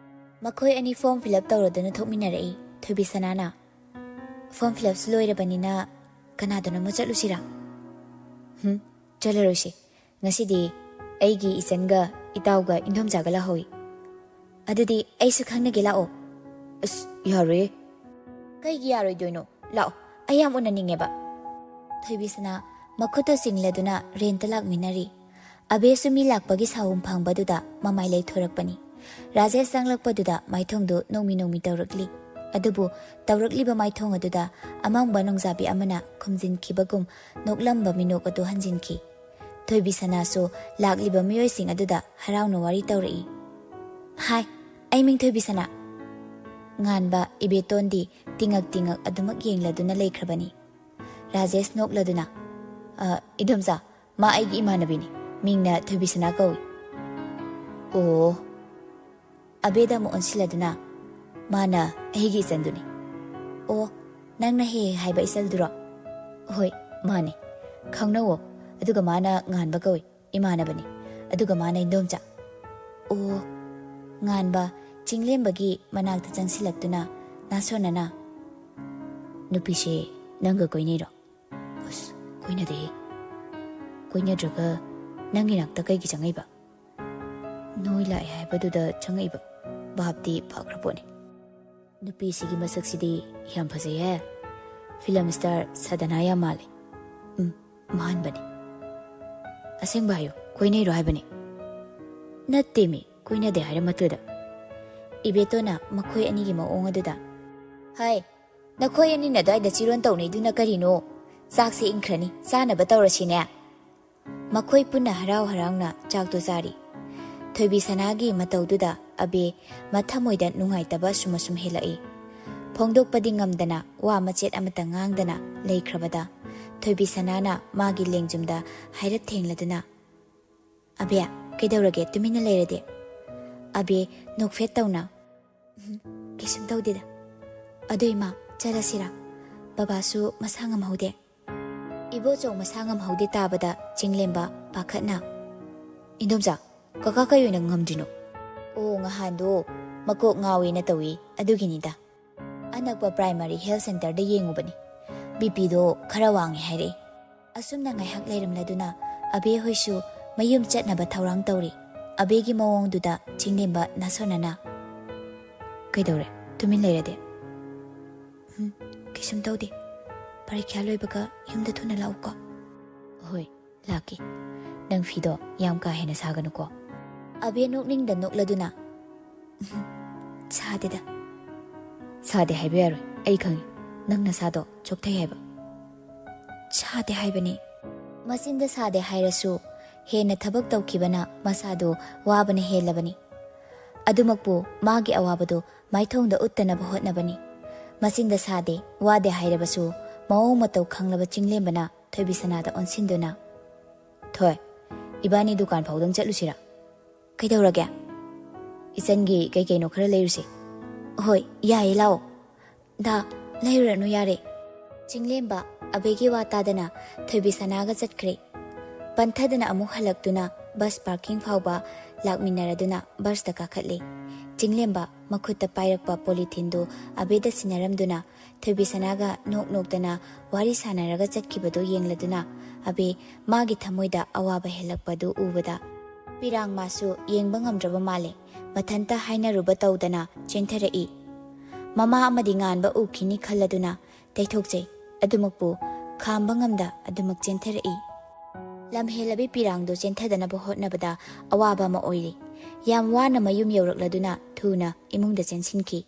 ꯃꯈꯣꯏ ꯑꯅꯤ form fill up ꯇꯧꯔꯗꯨꯅ ꯊꯣꯛꯃꯤꯟꯅꯔꯛꯏ꯫ ꯊꯣꯏꯕꯤꯁꯅꯥꯅ, "Form fill upꯁꯨ ꯂꯣꯏꯔꯕꯅꯤꯅ ꯀꯅꯥꯗꯅꯣꯃ ꯆꯠꯂꯨꯁꯤꯔꯥ?" "ꯍꯨꯝ, ꯆꯠꯂꯔꯣꯏꯁꯤ꯫ ꯉꯁꯤꯗꯤ ꯑꯩꯒꯤ ꯏꯆꯟꯒ ꯏꯇꯥꯎꯒ ꯏꯟꯗꯣꯝꯆꯥꯒ ꯂꯥꯛꯍꯧꯏ꯫" "ꯑꯗꯨꯗꯤ ꯑꯩꯁꯨ ꯈꯪꯅꯒꯦ ꯂꯥꯛꯑꯣ꯫" "ꯑꯁ, ꯌꯥꯔꯣꯏꯌꯦ꯫" "ꯀꯩꯒꯤ ꯌꯥꯔꯣꯏꯗꯣꯏꯅꯣ? ꯂꯥꯛꯑꯣ, ꯑꯩ ꯌꯥꯝ ꯎꯅꯅꯤꯡꯉꯦꯕ꯫" ꯊꯣꯏꯕꯤꯁꯅꯥ ꯃꯈꯨꯠꯇ ꯆꯤꯡꯂꯗꯨꯅ ꯔꯦꯟꯇ ꯂꯥꯛꯃꯤꯟꯅꯔꯤ꯫ ꯑꯕꯦꯁꯨ ꯃꯤ ꯂꯥꯛꯄꯒꯤ ꯁꯥꯍꯨꯝ ꯐꯪꯕꯗꯨꯗ ꯃꯃꯥꯏ ꯂꯩꯊꯣꯔꯛꯄꯅꯤ꯫ ꯔꯥꯖꯦꯁ ꯆꯪꯂꯛꯄꯗꯨꯗ ꯃꯥꯏꯊꯣꯡꯗꯨ ꯅꯣꯡꯃꯤ ꯅꯣꯡꯃꯤ ꯇꯧꯔꯛꯂꯤ꯫ ꯑꯗꯨꯕꯨ ꯇꯧꯔꯛꯂꯤꯕ ꯃꯥꯏꯊꯣꯡ ꯑꯗꯨꯗ ꯑꯃꯪꯕ ꯅꯣꯡꯖꯥꯕꯤ ꯑꯃꯅ ꯈꯨꯝꯖꯤꯟꯈꯤꯕꯒꯨꯝ ꯅꯣꯛꯂꯝꯕ ꯃꯤꯅꯣꯛ ꯑꯗꯨ ꯍꯟꯖꯤꯟꯈꯤ꯫ ꯊꯣꯏꯕꯤꯁꯅꯥꯁꯨ ꯂꯥꯛꯂꯤꯕ ꯃꯤꯑꯣꯏꯁꯤꯡ ꯑꯗꯨꯗ ꯍꯔꯥꯎꯅ ꯋꯥꯔꯤ ꯇꯧꯔꯛꯏ꯫ "ꯍꯥꯏ, ꯑꯩ ꯃꯤꯡ ꯊꯣꯏꯕꯤꯁꯅꯥ꯫" ꯉꯥꯟꯕ ꯏꯕꯦꯇꯣꯟꯗꯤ ꯇꯤꯉꯛ ꯇꯤꯉꯛ ꯑꯗꯨꯃꯛ ꯌꯦꯡꯂꯗꯨꯅ ꯂꯩꯈ꯭ꯔꯕꯅꯤ꯫ ꯔꯥꯖꯦꯁ ꯅꯣꯛꯂꯗꯨꯅ, "ꯑ, ꯏꯗꯣꯝꯆꯥ, ꯃꯥ ꯑꯩꯒꯤ ꯏꯃꯥꯟꯅꯕꯤꯅꯤ꯫ ꯃꯤꯡꯅ ꯊꯣꯏꯕꯤꯁꯅꯥ ꯀꯧꯏ꯫" "ꯑꯣ꯫" ꯑꯕꯦꯗ ꯑꯃꯨꯛ ꯑꯣꯟꯁꯤꯜꯂꯗꯨꯅ, "ꯃꯥꯅ ꯑꯩꯒꯤ ꯏꯆꯟꯗꯨꯅꯤ꯫" "ꯑꯣ, ꯅꯪꯅ ꯍꯦꯛ ꯍꯦꯛ ꯍꯥꯏꯕ ꯏꯆꯜꯗꯨꯔꯣ?" "ꯍꯣꯏ, ꯃꯥꯅꯤ꯫ ꯈꯪꯅꯧꯋꯣ꯫ ꯑꯗꯨꯒ ꯃꯥꯅ ꯉꯥꯟꯕ ꯀꯧꯏ, ꯏꯃꯥꯟꯅꯕꯅꯤ꯫ ꯑꯗꯨꯒ ꯃꯥꯅ ꯏꯟꯗꯣꯝꯆꯥ꯫" "ꯑꯣ꯫" ꯉꯥꯟꯕ ꯆꯤꯡꯂꯦꯝꯕꯒꯤ ꯃꯅꯥꯛꯇ ꯆꯪꯁꯤꯜꯂꯛꯇꯨꯅ ꯅꯥꯁꯣꯟꯅꯅ, "ꯅꯨꯄꯤꯁꯦ ꯅꯪꯒ ꯀꯣꯏꯅꯩꯔꯣ?" "ꯑꯁ, ꯀꯣꯏꯅꯗꯦꯍꯦ꯫" "ꯀꯣꯏꯅꯗ꯭ꯔꯒ ꯅꯪꯒꯤ ꯅꯥꯛꯇ ꯀꯩꯒꯤ ꯆꯪꯉꯛꯏꯕ?" "ꯅꯣꯏ ꯂꯥꯛꯑꯦ ꯍꯥꯏꯕꯗꯨꯗ ꯆꯪꯉꯛꯏꯕ꯫ ꯚꯥꯞꯇꯤ ꯐꯥꯈ꯭ꯔ ꯄꯣꯠꯅꯤ꯫" "ꯅꯨꯄꯤꯁꯤꯒꯤ ꯃꯁꯛꯁꯤꯗꯤ ꯌꯥꯝ ꯐꯖꯩꯍꯦ꯫ Film star ꯁꯗꯅꯥ ꯌꯥꯝ ꯃꯥꯜꯂꯦ꯫" "ꯎꯝ, ꯃꯥꯟꯕꯅꯤ꯫" "ꯑꯁꯦꯡꯕ ꯍꯥꯏꯌꯨ, ꯀꯣꯏꯅꯩꯔꯣ ꯍꯥꯏꯕꯅꯤ?" "ꯅꯠꯇꯦꯃꯤ, ꯀꯣꯏꯅꯗꯦ ꯍꯥꯏꯔꯃꯛꯇꯨꯗ꯫" ꯏꯕꯦꯇꯣꯟꯅ ꯃꯈꯣꯏ ꯑꯅꯤꯒꯤ ꯃꯑꯣꯡ ꯑꯗꯨꯗ, "ꯍꯥꯏ, ꯅꯈꯣꯏ ꯑꯅꯤꯅ ꯑꯗꯨꯋꯥꯏꯗ ꯆꯤꯔꯣꯟ ꯇꯧꯅꯩꯗꯨꯅ ꯀꯔꯤꯅꯣ? "ꯆꯥꯛꯁꯦ ꯏꯪꯈ꯭ꯔꯅꯤ, ꯆꯥꯅꯕ ꯇꯧꯔꯁꯤꯅꯦ꯫" ꯃꯈꯣꯏ ꯄꯨꯟꯅ ꯍꯔꯥꯎ ꯍꯔꯥꯎꯅ ꯆꯥꯛꯇꯨ ꯆꯥꯔꯤ꯫ ꯊꯣꯏꯕꯤ ꯁꯅꯥꯒꯤ ꯃꯇꯧꯗꯨꯗ ꯑꯕꯦ ꯃꯊꯃꯣꯏꯗ ꯅꯨꯡꯉꯥꯏꯇꯕ ꯁꯨꯝ ꯑꯁꯨꯝ ꯍꯦꯜꯂꯛꯏ꯫ ꯐꯣꯡꯗꯣꯛꯄꯗꯤ ꯉꯝꯗꯅ ꯋꯥ ꯃꯆꯦꯠ ꯑꯃꯠꯇ ꯉꯥꯡꯗꯅ ꯂꯩꯈ꯭ꯔꯕꯗ ꯊꯣꯏꯕꯤ ꯁꯅꯥꯅ ꯃꯥꯒꯤ ꯂꯦꯡꯖꯨꯝꯗ ꯍꯥꯏꯔꯞ ꯊꯦꯡꯂꯗꯨꯅ, "ꯑꯕꯦ, ꯀꯩꯗꯧꯔꯒꯦ ꯇꯨꯃꯤꯟꯅ ꯂꯩꯔꯗꯤ?" ꯑꯕꯦ ꯅꯣꯛꯐꯦꯠ ꯇꯧꯅ, "ꯎꯝ, ꯀꯩꯁꯨꯝ ꯇꯧꯗꯦꯗ꯫ ꯑꯗꯨ ꯏꯃꯥ, ꯆꯠꯂꯁꯤꯔꯥ? ꯕꯕꯥꯁꯨ ꯃꯁꯥ ꯉꯝꯍꯧꯗꯦ꯫" ꯏꯕꯣꯆꯧ ꯃꯁꯥ ꯉꯝꯍꯧꯗꯦ ꯇꯥꯕꯗ ꯆꯤꯡꯂꯦꯝꯕ ꯄꯥꯈꯠꯅ, "ꯏꯟꯗꯣꯝꯆꯥ, ꯀꯀꯥ ꯀꯩ ꯑꯣꯏꯅ ꯉꯝꯗ꯭ꯔꯤꯅꯣ?" "ꯑꯣ, ꯉꯍꯥꯟꯗꯣ ꯃꯀꯣꯛ ꯉꯥꯎꯏꯅ ꯇꯧꯏ, ꯑꯗꯨꯒꯤꯅꯤꯗ꯫ ꯑꯅꯛꯄ primary health centerꯗ ꯌꯦꯡꯉꯨꯕꯅꯤ꯫ BPꯗꯣ ꯈꯔ ꯋꯥꯡꯉꯦ ꯍꯥꯏꯔꯛꯏ꯫" ꯑꯁꯨꯝꯅ ꯉꯥꯏꯍꯥꯛ ꯂꯩꯔꯝꯂꯗꯨꯅ ꯑꯕꯦ ꯍꯣꯏꯁꯨ ꯃꯌꯨꯝ ꯆꯠꯅꯕ ꯊꯧꯔꯥꯡ ꯇꯧꯔꯤ꯫ ꯑꯕꯦꯒꯤ ꯃꯑꯣꯡꯗꯨꯗ ꯆꯤꯡꯂꯦꯝꯕ ꯅꯥꯁꯣꯟꯅꯅ, "ꯀꯩꯗꯧꯔꯦ? ꯇꯨꯃꯤꯟ ꯂꯩꯔꯗꯤ?" "ꯎꯝ, ꯀꯩꯁꯨꯝ ꯇꯧꯗꯦ꯫ ꯄꯔꯤꯈ꯭ꯌꯥ ꯂꯣꯏꯕꯒ ꯌꯨꯝꯗ ꯊꯨꯅ ꯂꯥꯛꯎꯀꯣ꯫" "ꯍꯣꯏ, ꯂꯥꯛꯀꯦ꯫ ꯅꯪ ꯐꯤꯗꯣ ꯌꯥꯝ ꯀꯥ ꯍꯦꯟꯅ ꯁꯥꯒꯅꯨꯀꯣ꯫" ꯑꯕꯦ ꯅꯣꯛꯅꯤꯡꯗ ꯅꯣꯛꯂꯗꯨꯅ, "ꯎꯝ, ꯁꯥꯗꯦꯗ꯫" "ꯁꯥꯗꯦ ꯍꯥꯏꯕ ꯌꯥꯔꯣꯏ, ꯑꯩ ꯈꯪꯉꯤ꯫ ꯅꯪ ꯅꯁꯥꯗꯣ ꯆꯣꯛꯊꯩ ꯍꯥꯏꯕ꯫" "ꯁꯥꯗꯦ ꯍꯥꯏꯕꯅꯤ꯫" ꯃꯆꯤꯟꯗ ꯁꯥꯗꯦ ꯍꯥꯏꯔꯁꯨ ꯍꯦꯟꯅ ꯊꯕꯛ ꯇꯧꯈꯤꯕꯅ ꯃꯁꯥꯗꯨ ꯋꯥꯕꯅ ꯍꯦꯜꯂꯕꯅꯤ꯫ ꯑꯗꯨꯃꯛꯄꯨ ꯃꯥꯒꯤ ꯑꯋꯥꯕꯗꯨ ꯃꯥꯏꯊꯣꯡꯗ ꯎꯠꯇꯅꯕ ꯍꯣꯠꯅꯕꯅꯤ꯫ ꯃꯆꯤꯟꯗ ꯁꯥꯗꯦ, ꯋꯥꯗꯦ ꯍꯥꯏꯔꯕꯁꯨ ꯃꯑꯣꯡ ꯃꯇꯧ ꯈꯪꯂꯕ ꯆꯤꯡꯂꯦꯝꯕꯅ ꯊꯣꯏꯕꯤꯁꯅꯥꯗ ꯑꯣꯟꯁꯤꯟꯗꯨꯅ, "ꯊꯣꯏ, ꯏꯕꯥꯅꯤ ꯗꯨꯀꯥꯟ ꯐꯥꯎꯗꯪ ꯆꯠꯂꯨꯁꯤꯔꯥ?" "ꯀꯩꯗꯧꯔꯒꯦ?" "ꯏꯆꯟꯒꯤ ꯀꯩ ꯀꯩꯅꯣ ꯈꯔ ꯂꯩꯔꯨꯁꯤ꯫" "ꯍꯣꯏ, ꯌꯥꯏꯌꯦ, ꯂꯥꯛꯑꯣ꯫" "ꯗꯥ, ꯂꯩꯔꯨꯔꯅꯨ, ꯌꯥꯔꯦ꯫" ꯆꯤꯡꯂꯦꯝꯕ ꯑꯕꯦꯒꯤ ꯋꯥ ꯇꯥꯗꯅ ꯊꯣꯏꯕꯤꯁꯅꯥꯒ ꯆꯠꯈ꯭ꯔꯦ꯫ ꯄꯟꯊꯗꯅ ꯑꯃꯨꯛ ꯍꯜꯂꯛꯇꯨꯅ bus parking ꯐꯥꯎꯕ ꯂꯥꯛꯃꯤꯟꯅꯔꯗꯨꯅ busꯇ ꯀꯥꯈꯠꯂꯦ꯫ ꯆꯤꯡꯂꯦꯝꯕ ꯃꯈꯨꯠꯇ ꯄꯥꯏꯔꯛꯄ polytheneꯗꯨ ꯑꯕꯦꯗ ꯁꯤꯟꯅꯔꯝꯗꯨꯅ ꯊꯣꯏꯕꯤꯁꯅꯥꯒ ꯅꯣꯛ ꯅꯣꯛꯇꯅ ꯋꯥꯔꯤ ꯁꯥꯟꯅꯔꯒ ꯆꯠꯈꯤꯕꯗꯨ ꯌꯦꯡꯂꯗꯨꯅ ꯑꯕꯦ ꯃꯥꯒꯤ ꯊꯃꯣꯏꯗ ꯑꯋꯥꯕ ꯍꯦꯜꯂꯛꯄꯗꯨ ꯎꯕꯗ ꯄꯤꯔꯥꯡ ꯃꯥꯁꯨ ꯌꯦꯡꯕ ꯉꯝꯗ꯭ꯔꯕ ꯃꯥꯜꯂꯦ꯫ ꯃꯊꯟꯇ ꯍꯥꯏꯅꯔꯨꯕ ꯇꯧꯗꯅ ꯆꯦꯟꯊꯔꯛꯏ꯫ ꯃꯃꯥ ꯑꯃꯗꯤ ꯉꯥꯟꯕ ꯎꯈꯤꯅꯤ ꯈꯜꯂꯗꯨꯅ ꯇꯩꯊꯣꯛꯆꯩ꯫ ꯑꯗꯨꯃꯛꯄꯨ ꯈꯥꯝꯕ ꯉꯝꯗ ꯑꯗꯨꯃꯛ ꯆꯦꯟꯊꯔꯛꯏ꯫ ꯂꯝꯍꯦꯜꯂꯕꯤ ꯄꯤꯔꯥꯡꯗꯨ ꯆꯦꯟꯊꯗꯅꯕ ꯍꯣꯠꯅꯕꯗ ꯑꯋꯥꯕ ꯑꯃ ꯑꯣꯏꯔꯤ꯫ ꯌꯥꯝ ꯋꯥꯅ ꯃꯌꯨꯝ ꯌꯧꯔꯛꯂꯗꯨꯅ ꯊꯨꯅ ꯏꯃꯨꯡꯗ ꯆꯦꯟꯁꯤꯟꯈꯤ꯫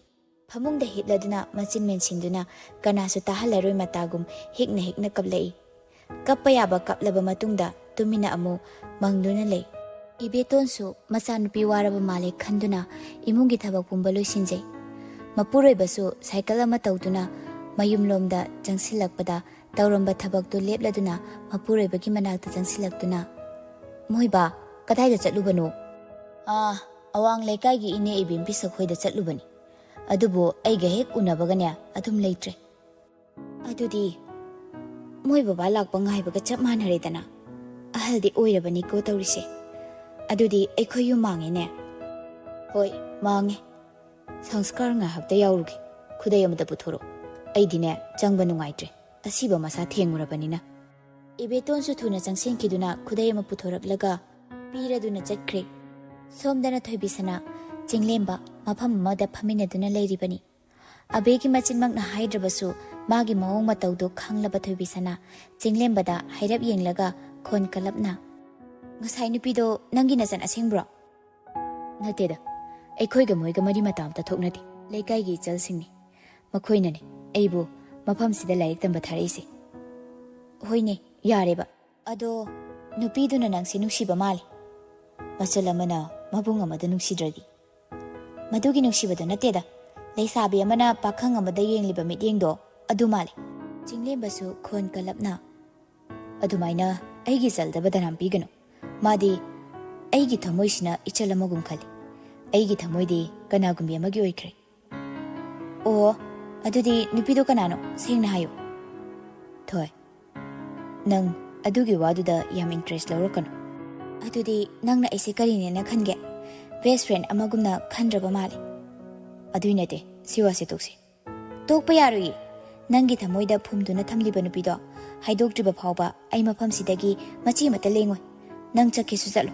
ꯐꯃꯨꯡꯗ ꯍꯤꯞꯂꯗꯨꯅ ꯃꯆꯤꯟ ꯃꯦꯟꯁꯤꯟꯗꯨꯅ ꯀꯅꯥꯁꯨ ꯇꯥꯍꯜꯂꯔꯣꯏ ꯃꯇꯥꯒꯨꯝ ꯍꯤꯛꯅ ꯍꯤꯛꯅ ꯀꯞꯂꯛꯏ꯫ ꯀꯞꯄ ꯌꯥꯕ ꯀꯞꯂꯕ ꯃꯇꯨꯡꯗ ꯇꯨꯃꯤꯟꯅ ꯑꯃꯨꯛ ꯃꯪꯗꯨꯅ ꯂꯩ꯫ ꯏꯕꯦꯇꯣꯟꯁꯨ ꯃꯆꯥꯅꯨꯄꯤ ꯋꯥꯔꯕ ꯃꯥꯜꯂꯦ ꯈꯟꯗꯨꯅ ꯏꯃꯨꯡꯒꯤ ꯊꯕꯛ ꯄꯨꯝꯕ ꯂꯣꯏꯁꯤꯟꯖꯩ꯫ ꯃꯄꯨꯔꯣꯏꯕꯁꯨ ꯁꯥꯏꯀꯜ ꯑꯃ ꯇꯧꯗꯨꯅ ꯃꯌꯨꯝꯂꯣꯝꯗ ꯆꯪꯁꯤꯜꯂꯛꯄꯗ ꯇꯧꯔꯝꯕ ꯊꯕꯛꯇꯨ ꯂꯦꯞꯂꯗꯨꯅ ꯃꯄꯨꯔꯣꯏꯕꯒꯤ ꯃꯅꯥꯛꯇ ꯆꯪꯁꯤꯜꯂꯛꯇꯨꯅ, "ꯃꯣꯏꯕꯥ, ꯀꯗꯥꯏꯗ ꯆꯠꯂꯨꯕꯅꯣ?" "ꯑꯥ, ꯑꯋꯥꯡ ꯂꯩꯀꯥꯏꯒꯤ ꯏꯅꯦ ꯏꯕꯦꯝ ꯄꯤꯁꯛ ꯍꯣꯏꯗ ꯆꯠꯂꯨꯕꯅꯤ꯫ ꯑꯗꯨꯕꯨ ꯑꯩꯒ ꯍꯦꯛ ꯎꯅꯕꯒꯅꯦ ꯑꯗꯨꯝ ꯂꯩꯇ꯭ꯔꯦ꯫" "ꯑꯗꯨꯗꯤ ꯃꯣꯏ ꯕꯕꯥ ꯂꯥꯛꯄ ꯉꯥꯏꯕꯒ ꯆꯞ ꯃꯥꯟꯅꯔꯦꯗꯅ꯫ ꯑꯍꯜꯗꯤ ꯑꯣꯏꯔꯕꯅꯤꯀꯣ ꯇꯧꯔꯤꯁꯦ꯫ ꯑꯗꯨꯗꯤ ꯑꯩꯈꯣꯏ ꯌꯨꯝ ꯃꯥꯡꯉꯦꯅꯦ꯫" "ꯍꯣꯏ, ꯃꯥꯡꯉꯦ꯫ ꯁꯪꯁꯀꯥꯔ ꯉꯥꯏꯍꯥꯛꯇ ꯌꯥꯎꯔꯨꯒꯦ꯫ ꯈꯨꯗꯩ ꯑꯃꯗ ꯄꯨꯊꯣꯔꯛꯑꯣ꯫ ꯑꯩꯗꯤꯅꯦ ꯆꯪꯕ ꯅꯨꯡꯉꯥꯏꯇ꯭ꯔꯦ꯫ ꯑꯁꯤꯕ ꯃꯁꯥ ꯊꯦꯡꯉꯨꯔꯕꯅꯤꯅ꯫" ꯏꯕꯦꯇꯣꯟꯁꯨ ꯊꯨꯅ ꯆꯪꯁꯤꯟꯈꯤꯗꯨꯅ ꯈꯨꯗꯩ ꯑꯃ ꯄꯨꯊꯣꯔꯛꯂꯒ ꯄꯤꯔꯗꯨꯅ ꯆꯠꯈ꯭ꯔꯦ꯫ ꯁꯣꯝꯗꯅ ꯊꯣꯏꯕꯤꯁꯅꯥ ꯆꯤꯡꯂꯦꯝꯕ ꯃꯐꯝ ꯑꯃꯗ ꯐꯝꯃꯤꯟꯅꯗꯨꯅ ꯂꯩꯔꯤꯕꯅꯤ꯫ ꯑꯕꯦꯒꯤ ꯃꯆꯤꯟꯃꯛꯅ ꯍꯥꯏꯗ꯭ꯔꯕꯁꯨ ꯃꯥꯒꯤ ꯃꯑꯣꯡ ꯃꯇꯧꯗꯨ ꯈꯪꯂꯕ ꯊꯣꯏꯕꯤꯁꯅꯥ ꯆꯤꯡꯂꯦꯝꯕꯗ ꯍꯥꯏꯔꯞ ꯌꯦꯡꯂꯒ ꯈꯣꯟ ꯀꯜꯂꯞꯅ, "ꯉꯁꯥꯏ ꯅꯨꯄꯤꯗꯣ ꯅꯪꯒꯤ ꯅꯆꯟ ꯑꯁꯦꯡꯕ꯭ꯔꯣ?" "ꯅꯠꯇꯦꯗ, ꯑꯩꯈꯣꯏꯒ ꯃꯣꯏꯒ ꯃꯔꯤ ꯃꯇꯥ ꯑꯝꯇ ꯊꯣꯛꯅꯗꯦ꯫ ꯂꯩꯀꯥꯏꯒꯤ ꯏꯆꯜꯁꯤꯡꯅꯤ꯫ ꯃꯈꯣꯏꯅꯅꯦ ꯑꯩꯕꯨ ꯃꯐꯝꯁꯤꯗ ꯂꯥꯏꯔꯤꯛ ꯇꯝꯕ ꯊꯥꯔꯛꯏꯁꯦ꯫" "ꯍꯣꯏꯅꯦ, ꯌꯥꯔꯦꯕ꯫ ꯑꯗꯣ ꯅꯨꯄꯤꯗꯨꯅ ꯅꯪꯁꯦ ꯅꯨꯡꯁꯤꯕ ꯃꯥꯜꯂꯦ꯫ ꯃꯆꯜ ꯑꯃꯅ ꯃꯕꯨꯡ ꯑꯃꯗ ꯅꯨꯡꯁꯤꯗ꯭ꯔꯗꯤ꯫" "ꯃꯗꯨꯒꯤ ꯅꯨꯡꯁꯤꯕꯗꯣ ꯅꯠꯇꯦꯗ, ꯂꯩꯁꯥꯕꯤ ꯑꯃꯅ ꯄꯥꯈꯪ ꯑꯃꯗ ꯌꯦꯡꯂꯤꯕ ꯃꯤꯠꯌꯦꯡꯗꯣ ꯑꯗꯨ ꯃꯥꯜꯂꯦ꯫" ꯆꯤꯡꯂꯦꯝꯕꯁꯨ ꯈꯣꯟ ꯀꯜꯂꯞꯅ, "ꯑꯗꯨꯃꯥꯏꯅ ꯑꯩꯒꯤ ꯆꯜꯗꯕ ꯗꯅꯥꯝ ꯄꯤꯒꯅꯨ꯫ ꯃꯥꯗꯤ ꯑꯩꯒꯤ ꯊꯃꯣꯏꯁꯤꯅ ꯏꯆꯜ ꯑꯃꯒꯨꯝ ꯈꯜꯂꯤ꯫ ꯑꯩꯒꯤ ꯊꯃꯣꯏꯗꯤ ꯀꯅꯥꯒꯨꯝꯕꯤ ꯑꯃꯒꯤ ꯑꯣꯏꯈ꯭ꯔꯦ꯫" "ꯑꯣ, ꯑꯗꯨꯗꯤ ꯅꯨꯄꯤꯗꯣ ꯀꯅꯥꯅꯣ? ꯁꯦꯡꯅ ꯍꯥꯏꯌꯨ꯫" "ꯊꯣꯏ, ꯅꯪ ꯑꯗꯨꯒꯤ ꯋꯥꯗꯨꯗ ꯌꯥꯝ ꯏꯟꯇꯔꯦꯁ ꯂꯧꯔꯛꯀꯅꯨ꯫" "ꯑꯗꯨꯗꯤ ꯅꯪꯅ ꯑꯩꯁꯦ ꯀꯔꯤꯅꯦꯅ ꯈꯟꯒꯦ? ꯕꯦꯁ ꯐ꯭ꯔꯦꯟ ꯑꯃꯒꯨꯝꯅ ꯈꯟꯗ꯭ꯔꯕ ꯃꯥꯜꯂꯦ꯫" "ꯑꯗꯨꯏ ꯅꯠꯇꯦ, ꯁꯤ ꯋꯥꯁꯦ ꯇꯣꯛꯁꯤ꯫" "ꯇꯣꯛꯄ ꯌꯥꯔꯣꯏꯌꯦ꯫ ꯅꯪꯒꯤ ꯊꯃꯣꯏꯗ ꯐꯨꯝꯗꯨꯅ ꯊꯝꯂꯤꯕ ꯅꯨꯄꯤꯗꯣ ꯍꯥꯏꯗꯣꯛꯇ꯭ꯔꯤꯕ ꯐꯥꯎꯕ ꯑꯩ ꯃꯐꯝꯁꯤꯗꯒꯤ ꯃꯆꯤ ꯑꯃꯠꯇ ꯂꯦꯡꯉꯣꯏ꯫ ꯅꯪ ꯆꯠꯀꯦꯁꯨ ꯆꯠꯂꯣ꯫"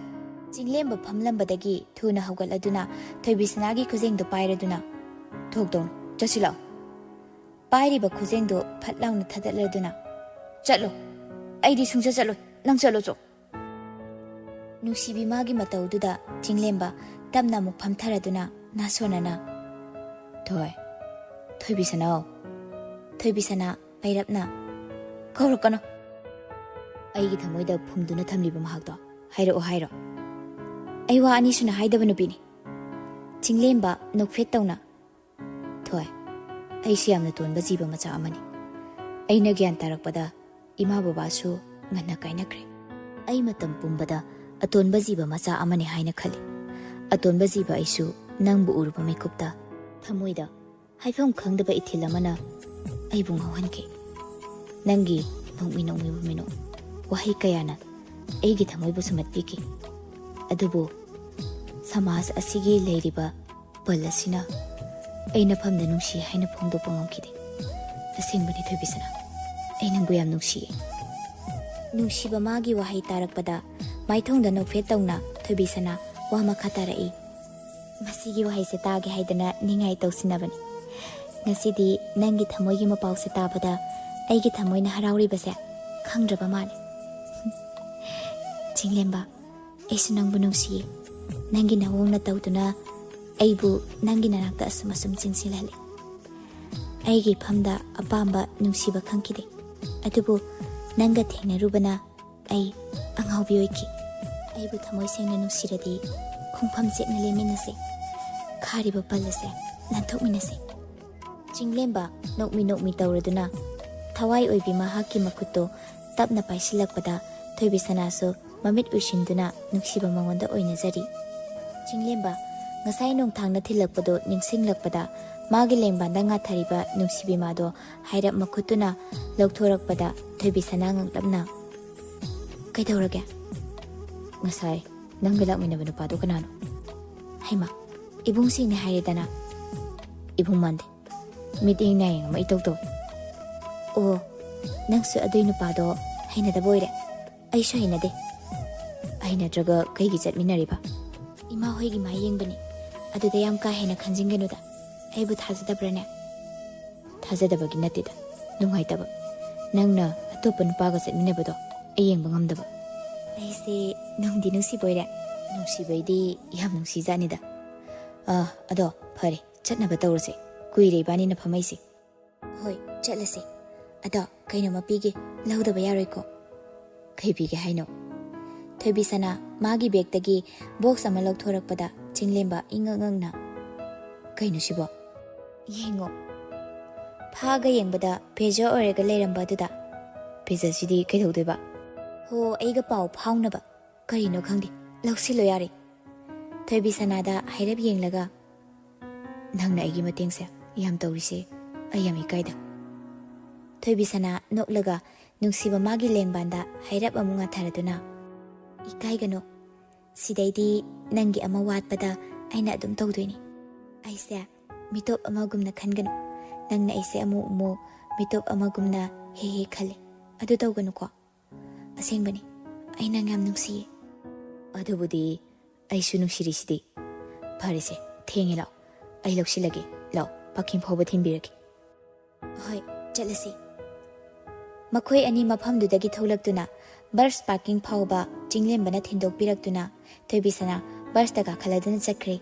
ꯆꯤꯡꯂꯦꯝꯕ ꯐꯝꯂꯝꯕꯗꯒꯤ ꯊꯨꯅ ꯍꯧꯒꯠꯂꯗꯨꯅ ꯊꯣꯏꯕꯤꯁꯅꯥꯒꯤ ꯈꯨꯖꯦꯡꯗꯨ ꯄꯥꯏꯔꯗꯨꯅ, "ꯊꯣꯛꯇꯧꯅꯨ, ꯆꯠꯁꯤ ꯂꯥꯛꯑꯣ꯫" ꯄꯥꯏꯔꯤꯕ ꯈꯨꯖꯦꯡꯗꯨ ꯐꯠ ꯂꯥꯎꯅ ꯊꯥꯗꯠꯂꯗꯨꯅ, "ꯆꯠꯂꯣ꯫ ꯑꯩꯗꯤ ꯁꯨꯡꯆꯠ ꯆꯠꯂꯣꯏ꯫ ꯅꯪ ꯆꯠꯂꯣ ꯆꯣ꯫" ꯅꯨꯡꯁꯤꯕꯤ ꯃꯥꯒꯤ ꯃꯇꯧꯗꯨꯗ ꯆꯤꯡꯂꯦꯝꯕ ꯇꯞꯅ ꯑꯃꯨꯛ ꯐꯝꯊꯔꯗꯨꯅ ꯅꯥꯁꯣꯟꯅꯅ, "ꯊꯣꯏ, "ꯊꯣꯏꯕꯤ ꯁꯅꯥ, ꯊꯣꯏꯕꯤ ꯁꯅꯥ, ꯄꯩꯔꯞꯅ ꯀꯧꯔꯛꯀꯅꯨ꯫ ꯑꯩꯒꯤ ꯊꯃꯣꯏꯗ ꯐꯨꯝꯗꯨꯅ ꯊꯝꯂꯤꯕ ꯃꯍꯥꯛꯇꯣ ꯍꯥꯏꯔꯛꯑꯣ ꯍꯥꯏꯔꯣ? ꯑꯩ ꯋꯥ ꯑꯅꯤ ꯁꯨꯅ ꯍꯥꯏꯗꯕ ꯅꯨꯄꯤꯅꯤ꯫" ꯆꯤꯡꯂꯦꯝꯕ ꯅꯣꯛꯐꯦꯠ ꯇꯧꯅ, "ꯊꯣꯏ, ꯑꯩꯁꯨ ꯌꯥꯝꯅ ꯇꯣꯟꯕ ꯖꯤꯕ ꯃꯆꯥ ꯑꯃꯅꯤ꯫ ꯑꯩꯅ ꯒ꯭ꯌꯥꯟ ꯇꯥꯔꯛꯄꯗ ꯏꯃꯥ ꯕꯕꯥꯁꯨ ꯉꯟꯅ ꯀꯥꯏꯅꯈ꯭ꯔꯦ꯫ ꯑꯩ ꯃꯇꯝ ꯄꯨꯝꯕꯗ ꯑꯇꯣꯟꯕ ꯖꯤꯕ ꯃꯆꯥ ꯑꯃꯅꯤ ꯍꯥꯏꯅ ꯈꯜꯂꯤ꯫ ꯑꯇꯣꯟꯕ ꯖꯤꯕ ꯑꯩꯁꯨ ꯅꯪꯕꯨ ꯎꯔꯨꯕ ꯃꯤꯀꯨꯞꯇ ꯊꯃꯣꯏꯗ ꯍꯥꯏꯐꯝ ꯈꯪꯗꯕ ꯏꯊꯤꯜ ꯑꯃꯅ ꯑꯩꯕꯨ ꯉꯥꯎꯍꯟꯈꯤ꯫ ꯅꯪꯒꯤ ꯅꯣꯛꯃꯤ ꯅꯣꯛꯃꯤꯕ ꯃꯤꯅꯣꯛ ꯋꯥꯍꯩ ꯀꯌꯥꯅ ꯑꯩꯒꯤ ꯊꯃꯣꯏꯕꯨ ꯁꯨꯝꯍꯠꯄꯤꯈꯤ꯫ ꯑꯗꯨꯕꯨ ꯁꯃꯥꯖ ꯑꯁꯤꯒꯤ ꯂꯩꯔꯤꯕ ꯄꯜ ꯑꯁꯤꯅ ꯑꯩ ꯅꯐꯝꯗ ꯅꯨꯡꯁꯤ ꯍꯥꯏꯅ ꯐꯣꯡꯗꯣꯛꯄ ꯉꯝꯈꯤꯗꯦ꯫ ꯑꯁꯦꯡꯕꯅꯤ ꯊꯣꯏꯕꯤꯁꯅꯥ, ꯑꯩ ꯅꯪꯕꯨ ꯌꯥꯝ ꯅꯨꯡꯁꯤꯌꯦ꯫" ꯅꯨꯡꯁꯤꯕ ꯃꯥꯒꯤ ꯋꯥꯍꯩ ꯇꯥꯔꯛꯄꯗ ꯃꯥꯏꯊꯣꯡꯗ ꯅꯣꯛꯐꯦꯠ ꯇꯧꯅ ꯊꯣꯏꯕꯤꯁꯅꯥ ꯋꯥ ꯃꯈꯥ ꯇꯥꯔꯛꯏ꯫ "ꯃꯁꯤꯒꯤ ꯋꯥꯍꯩꯁꯦ ꯇꯥꯒꯦ ꯍꯥꯏꯗꯅ ꯅꯤꯡꯉꯥꯏ ꯇꯧꯁꯤꯟꯅꯕꯅꯤ꯫ ꯉꯁꯤꯗꯤ ꯅꯪꯒꯤ ꯊꯃꯣꯏꯒꯤ ꯃꯄꯥꯎꯁꯦ ꯇꯥꯕꯗ ꯑꯩꯒꯤ ꯊꯃꯣꯏꯅ ꯍꯔꯥꯎꯔꯤꯕꯁꯦ ꯈꯪꯗ꯭ꯔꯕ ꯃꯥꯜꯂꯦ꯫" "ꯆꯤꯡꯂꯦꯝꯕ, ꯑꯩꯁꯨ ꯅꯪꯕꯨ ꯅꯨꯡꯁꯤꯌꯦ꯫ ꯅꯪꯒꯤ ꯅꯋꯣꯡ ꯅꯇꯧꯗꯨꯅ ꯑꯩꯕꯨ ꯅꯪꯒꯤ ꯅꯅꯥꯛꯇ ꯑꯁꯨꯝ ꯑꯁꯨꯝ ꯆꯤꯟꯁꯤꯜꯍꯜꯂꯤ꯫ ꯑꯩꯒꯤ ꯏꯐꯝꯗ ꯑꯄꯥꯝꯕ ꯅꯨꯡꯁꯤꯕ ꯈꯪꯈꯤꯗꯦ꯫ ꯑꯗꯨꯕꯨ ꯅꯪꯒ ꯊꯦꯡꯅꯔꯨꯕꯅ ꯑꯩ ꯑꯉꯥꯎꯕꯤ ꯑꯣꯏꯈꯤ꯫ ꯑꯩꯕꯨ ꯊꯃꯣꯏ ꯁꯦꯡꯅ ꯅꯨꯡꯁꯤꯔꯗꯤ ꯈꯣꯡꯐꯝ ꯆꯦꯠꯅ ꯂꯦꯞꯃꯤꯟꯅꯁꯦ꯫ ꯈꯥꯔꯤꯕ ꯄꯜ ꯑꯁꯦ ꯅꯥꯟꯊꯣꯛꯃꯤꯟꯅꯁꯦ꯫" ꯆꯤꯡꯂꯦꯝꯕ ꯅꯣꯛꯃꯤ ꯅꯣꯛꯃꯤ ꯇꯧꯔꯗꯨꯅ ꯊꯋꯥꯏ ꯑꯣꯏꯕꯤ ꯃꯍꯥꯛꯀꯤ ꯃꯈꯨꯠꯇꯣ ꯇꯞꯅ ꯄꯥꯏꯁꯤꯜꯂꯛꯄꯗ ꯊꯣꯏꯕꯤꯁꯅꯥꯁꯨ ꯃꯃꯤꯠ ꯎꯏꯁꯤꯟꯗꯨꯅ ꯅꯨꯡꯁꯤꯕ ꯃꯉꯣꯟꯗ ꯑꯣꯏꯅꯖꯔꯤ꯫ ꯆꯤꯡꯂꯦꯝꯕ ꯉꯁꯥꯏ ꯅꯣꯡꯊꯥꯡꯅ ꯊꯤꯜꯂꯛꯄꯗꯣ ꯅꯤꯡꯁꯤꯡꯂꯛꯄꯗ ꯃꯥꯒꯤ ꯂꯦꯡꯕꯥꯟꯗ ꯉꯥꯊꯔꯤꯕ ꯅꯨꯡꯁꯤꯕꯤ ꯃꯥꯗꯣ ꯍꯥꯏꯔꯞ ꯃꯈꯨꯠꯇꯨꯅ ꯂꯧꯊꯣꯔꯛꯄꯗ ꯊꯣꯏꯕꯤꯁꯅꯥ ꯉꯛꯂꯞꯅ, "ꯀꯩꯗꯧꯔꯒꯦ?" "ꯉꯁꯥꯏ ꯅꯪꯒ ꯂꯥꯛꯃꯤꯟꯅꯕ ꯅꯨꯄꯥꯗꯣ ꯀꯅꯥꯅꯣ?" "ꯍꯩꯃꯥ, ꯏꯕꯨꯡꯁꯤꯡꯅꯦ ꯍꯥꯏꯔꯦꯗꯅ꯫" "ꯏꯕꯨꯡ ꯃꯥꯟꯗꯦ꯫ ꯃꯤꯠꯌꯦꯡ ꯅꯥꯌꯦꯡ ꯑꯃ ꯏꯇꯧ ꯇꯧꯏ꯫" "ꯑꯣ, ꯅꯪꯁꯨ ꯑꯗꯨꯏ ꯅꯨꯄꯥꯗꯣ ꯍꯩꯅꯗꯕ ꯑꯣꯏꯔꯦ?" "ꯑꯩꯁꯨ ꯍꯩꯅꯗꯦ꯫" "ꯍꯩꯅꯗ꯭ꯔꯒ ꯀꯩꯒꯤ ꯆꯠꯃꯤꯟꯅꯔꯤꯕ?" "ꯏꯃꯥ ꯍꯣꯏꯒꯤ ꯃꯥꯏ ꯌꯦꯡꯕꯅꯤ꯫ ꯑꯗꯨꯗ ꯌꯥꯝ ꯀꯥ ꯍꯦꯟꯅ ꯈꯟꯖꯤꯟꯒꯅꯨꯗ꯫ ꯑꯩꯕꯨ ꯊꯥꯖꯗꯕ꯭ꯔꯥꯅꯦ?" "ꯊꯥꯖꯗꯕꯒꯤ ꯅꯠꯇꯦꯗ, ꯅꯨꯡꯉꯥꯏꯇꯕ꯫ ꯅꯪꯅ ꯑꯇꯣꯞꯄ ꯅꯨꯄꯥꯒ ꯆꯠꯃꯤꯟꯅꯕꯗꯣ ꯑꯩ ꯌꯦꯡꯕ ꯉꯝꯗꯕ꯫" "ꯑꯩꯁꯦ ꯅꯨꯡꯗꯤ ꯅꯨꯡꯁꯤꯕꯣꯏꯔꯦ?" "ꯅꯨꯡꯁꯤꯕꯩꯗꯤ ꯌꯥꯝ ꯅꯨꯡꯁꯤꯖꯥꯠꯅꯤꯗ꯫ ꯑꯥ, ꯑꯗꯣ ꯐꯔꯦ, ꯆꯠꯅꯕ ꯇꯧꯔꯁꯦ꯫ ꯀꯨꯏꯔꯦ ꯏꯕꯥꯅꯤꯅ ꯐꯝꯃꯩꯁꯦ꯫ ꯍꯣꯏ, ꯆꯠꯂꯁꯦ꯫ ꯑꯗꯣ ꯀꯩꯅꯣꯝꯃ ꯄꯤꯒꯦ, ꯂꯧꯗꯕ ꯌꯥꯔꯣꯏꯀꯣ? ꯀꯩ ꯄꯤꯒꯦ ꯍꯥꯏꯅꯣ? ꯊꯣꯏꯕꯤꯁꯅꯥ ꯃꯥꯒꯤ ꯕꯦꯒꯇꯒꯤ ꯕꯣꯛꯁ ꯑꯃ ꯂꯧꯊꯣꯔꯛꯄꯗ ꯆꯤꯡꯂꯦꯝꯕ ꯏꯉꯛ ꯉꯛꯅ, "ꯀꯩꯅꯣ ꯁꯤꯕꯣ?" "ꯌꯦꯡꯉꯣ꯫" ꯐꯥꯛꯑꯒ ꯌꯦꯡꯕꯗ ꯄꯦꯖ ꯑꯣꯏꯔꯒ ꯂꯩꯔꯝꯕ ꯑꯗꯨꯗ, "ꯄꯦꯖꯁꯤꯗꯤ ꯀꯩꯗꯧꯗꯣꯏꯕ?" "ꯍꯣ, ꯑꯩꯒ ꯄꯥꯎ ꯐꯥꯎꯅꯕ꯫ ꯀꯔꯤꯅꯣ ꯈꯪꯗꯦ, ꯂꯧꯁꯤꯜꯂꯣ ꯌꯥꯔꯦ꯫" ꯊꯣꯏꯕꯤꯁꯅꯥꯗ ꯍꯥꯏꯔꯞ ꯌꯦꯡꯂꯒ, "ꯅꯪꯅ ꯑꯩꯒꯤ ꯃꯇꯦꯡꯁꯦ ꯌꯥꯝ ꯇꯧꯔꯤꯁꯦ, ꯑꯩ ꯌꯥꯝ ꯏꯀꯥꯏꯗ꯫" ꯊꯣꯏꯕꯤꯁꯅꯥ ꯅꯣꯛꯂꯒ ꯅꯨꯡꯁꯤꯕ ꯃꯥꯒꯤ ꯂꯦꯡꯕꯥꯟꯗ ꯍꯥꯏꯔꯞ ꯑꯃꯨꯛ ꯉꯥꯊꯔꯗꯨꯅ, "ꯏꯀꯥꯏꯒꯅꯨ, ꯁꯤꯗꯩꯗꯤ ꯅꯪꯒꯤ ꯑꯃ ꯋꯥꯠꯄꯗ ꯑꯩꯅ ꯑꯗꯨꯝ ꯇꯧꯗꯣꯏꯅꯤ꯫ ꯑꯩꯁꯦ ꯃꯤꯇꯣꯞ ꯑꯃꯒꯨꯝꯅ ꯈꯟꯒꯅꯨ, ꯅꯪꯅ ꯑꯩꯁꯦ ꯑꯃꯨꯛ ꯑꯃꯨꯛ ꯃꯤꯇꯣꯞ ꯑꯃꯒꯨꯝꯅ ꯍꯦꯛ ꯍꯦꯛ ꯈꯜꯂꯤ꯫ ꯑꯗꯨ ꯇꯧꯒꯅꯨꯀꯣ꯫ ꯑꯁꯦꯡꯕꯅꯤ, ꯑꯩ ꯅꯪ ꯌꯥꯝ ꯅꯨꯡꯁꯤꯌꯦ꯫" "ꯑꯗꯨꯕꯨꯗꯤ ꯑꯩꯁꯨ ꯅꯨꯡꯁꯤꯔꯤꯁꯤꯗꯤ꯫ ꯐꯔꯦꯁꯦ, ꯊꯦꯡꯉꯦ, ꯂꯥꯛꯑꯣ, ꯑꯩ ꯂꯧꯁꯤꯜꯂꯒꯦ꯫ ꯂꯥꯛꯑꯣ, ꯄꯥꯔꯀꯤꯡ ꯐꯥꯎꯕ ꯊꯤꯟꯕꯤꯔꯒꯦ꯫" "ꯍꯣꯏ, ꯆꯠꯂꯁꯤ꯫" ꯃꯈꯣꯏ ꯑꯅꯤ ꯃꯐꯝꯗꯨꯗꯒꯤ ꯊꯣꯛꯂꯛꯇꯨꯅ ꯕꯁ ꯄꯥꯔꯀꯤꯡ ꯐꯥꯎꯕ ꯆꯤꯡꯂꯦꯝꯕꯅ ꯊꯤꯟꯗꯣꯛꯄꯤꯔꯛꯇꯨꯅ ꯊꯣꯏꯕꯤꯁꯅꯥ ꯕꯁꯇ ꯀꯥꯈꯠꯂꯗꯨꯅ ꯆꯠꯈ꯭ꯔꯦ꯫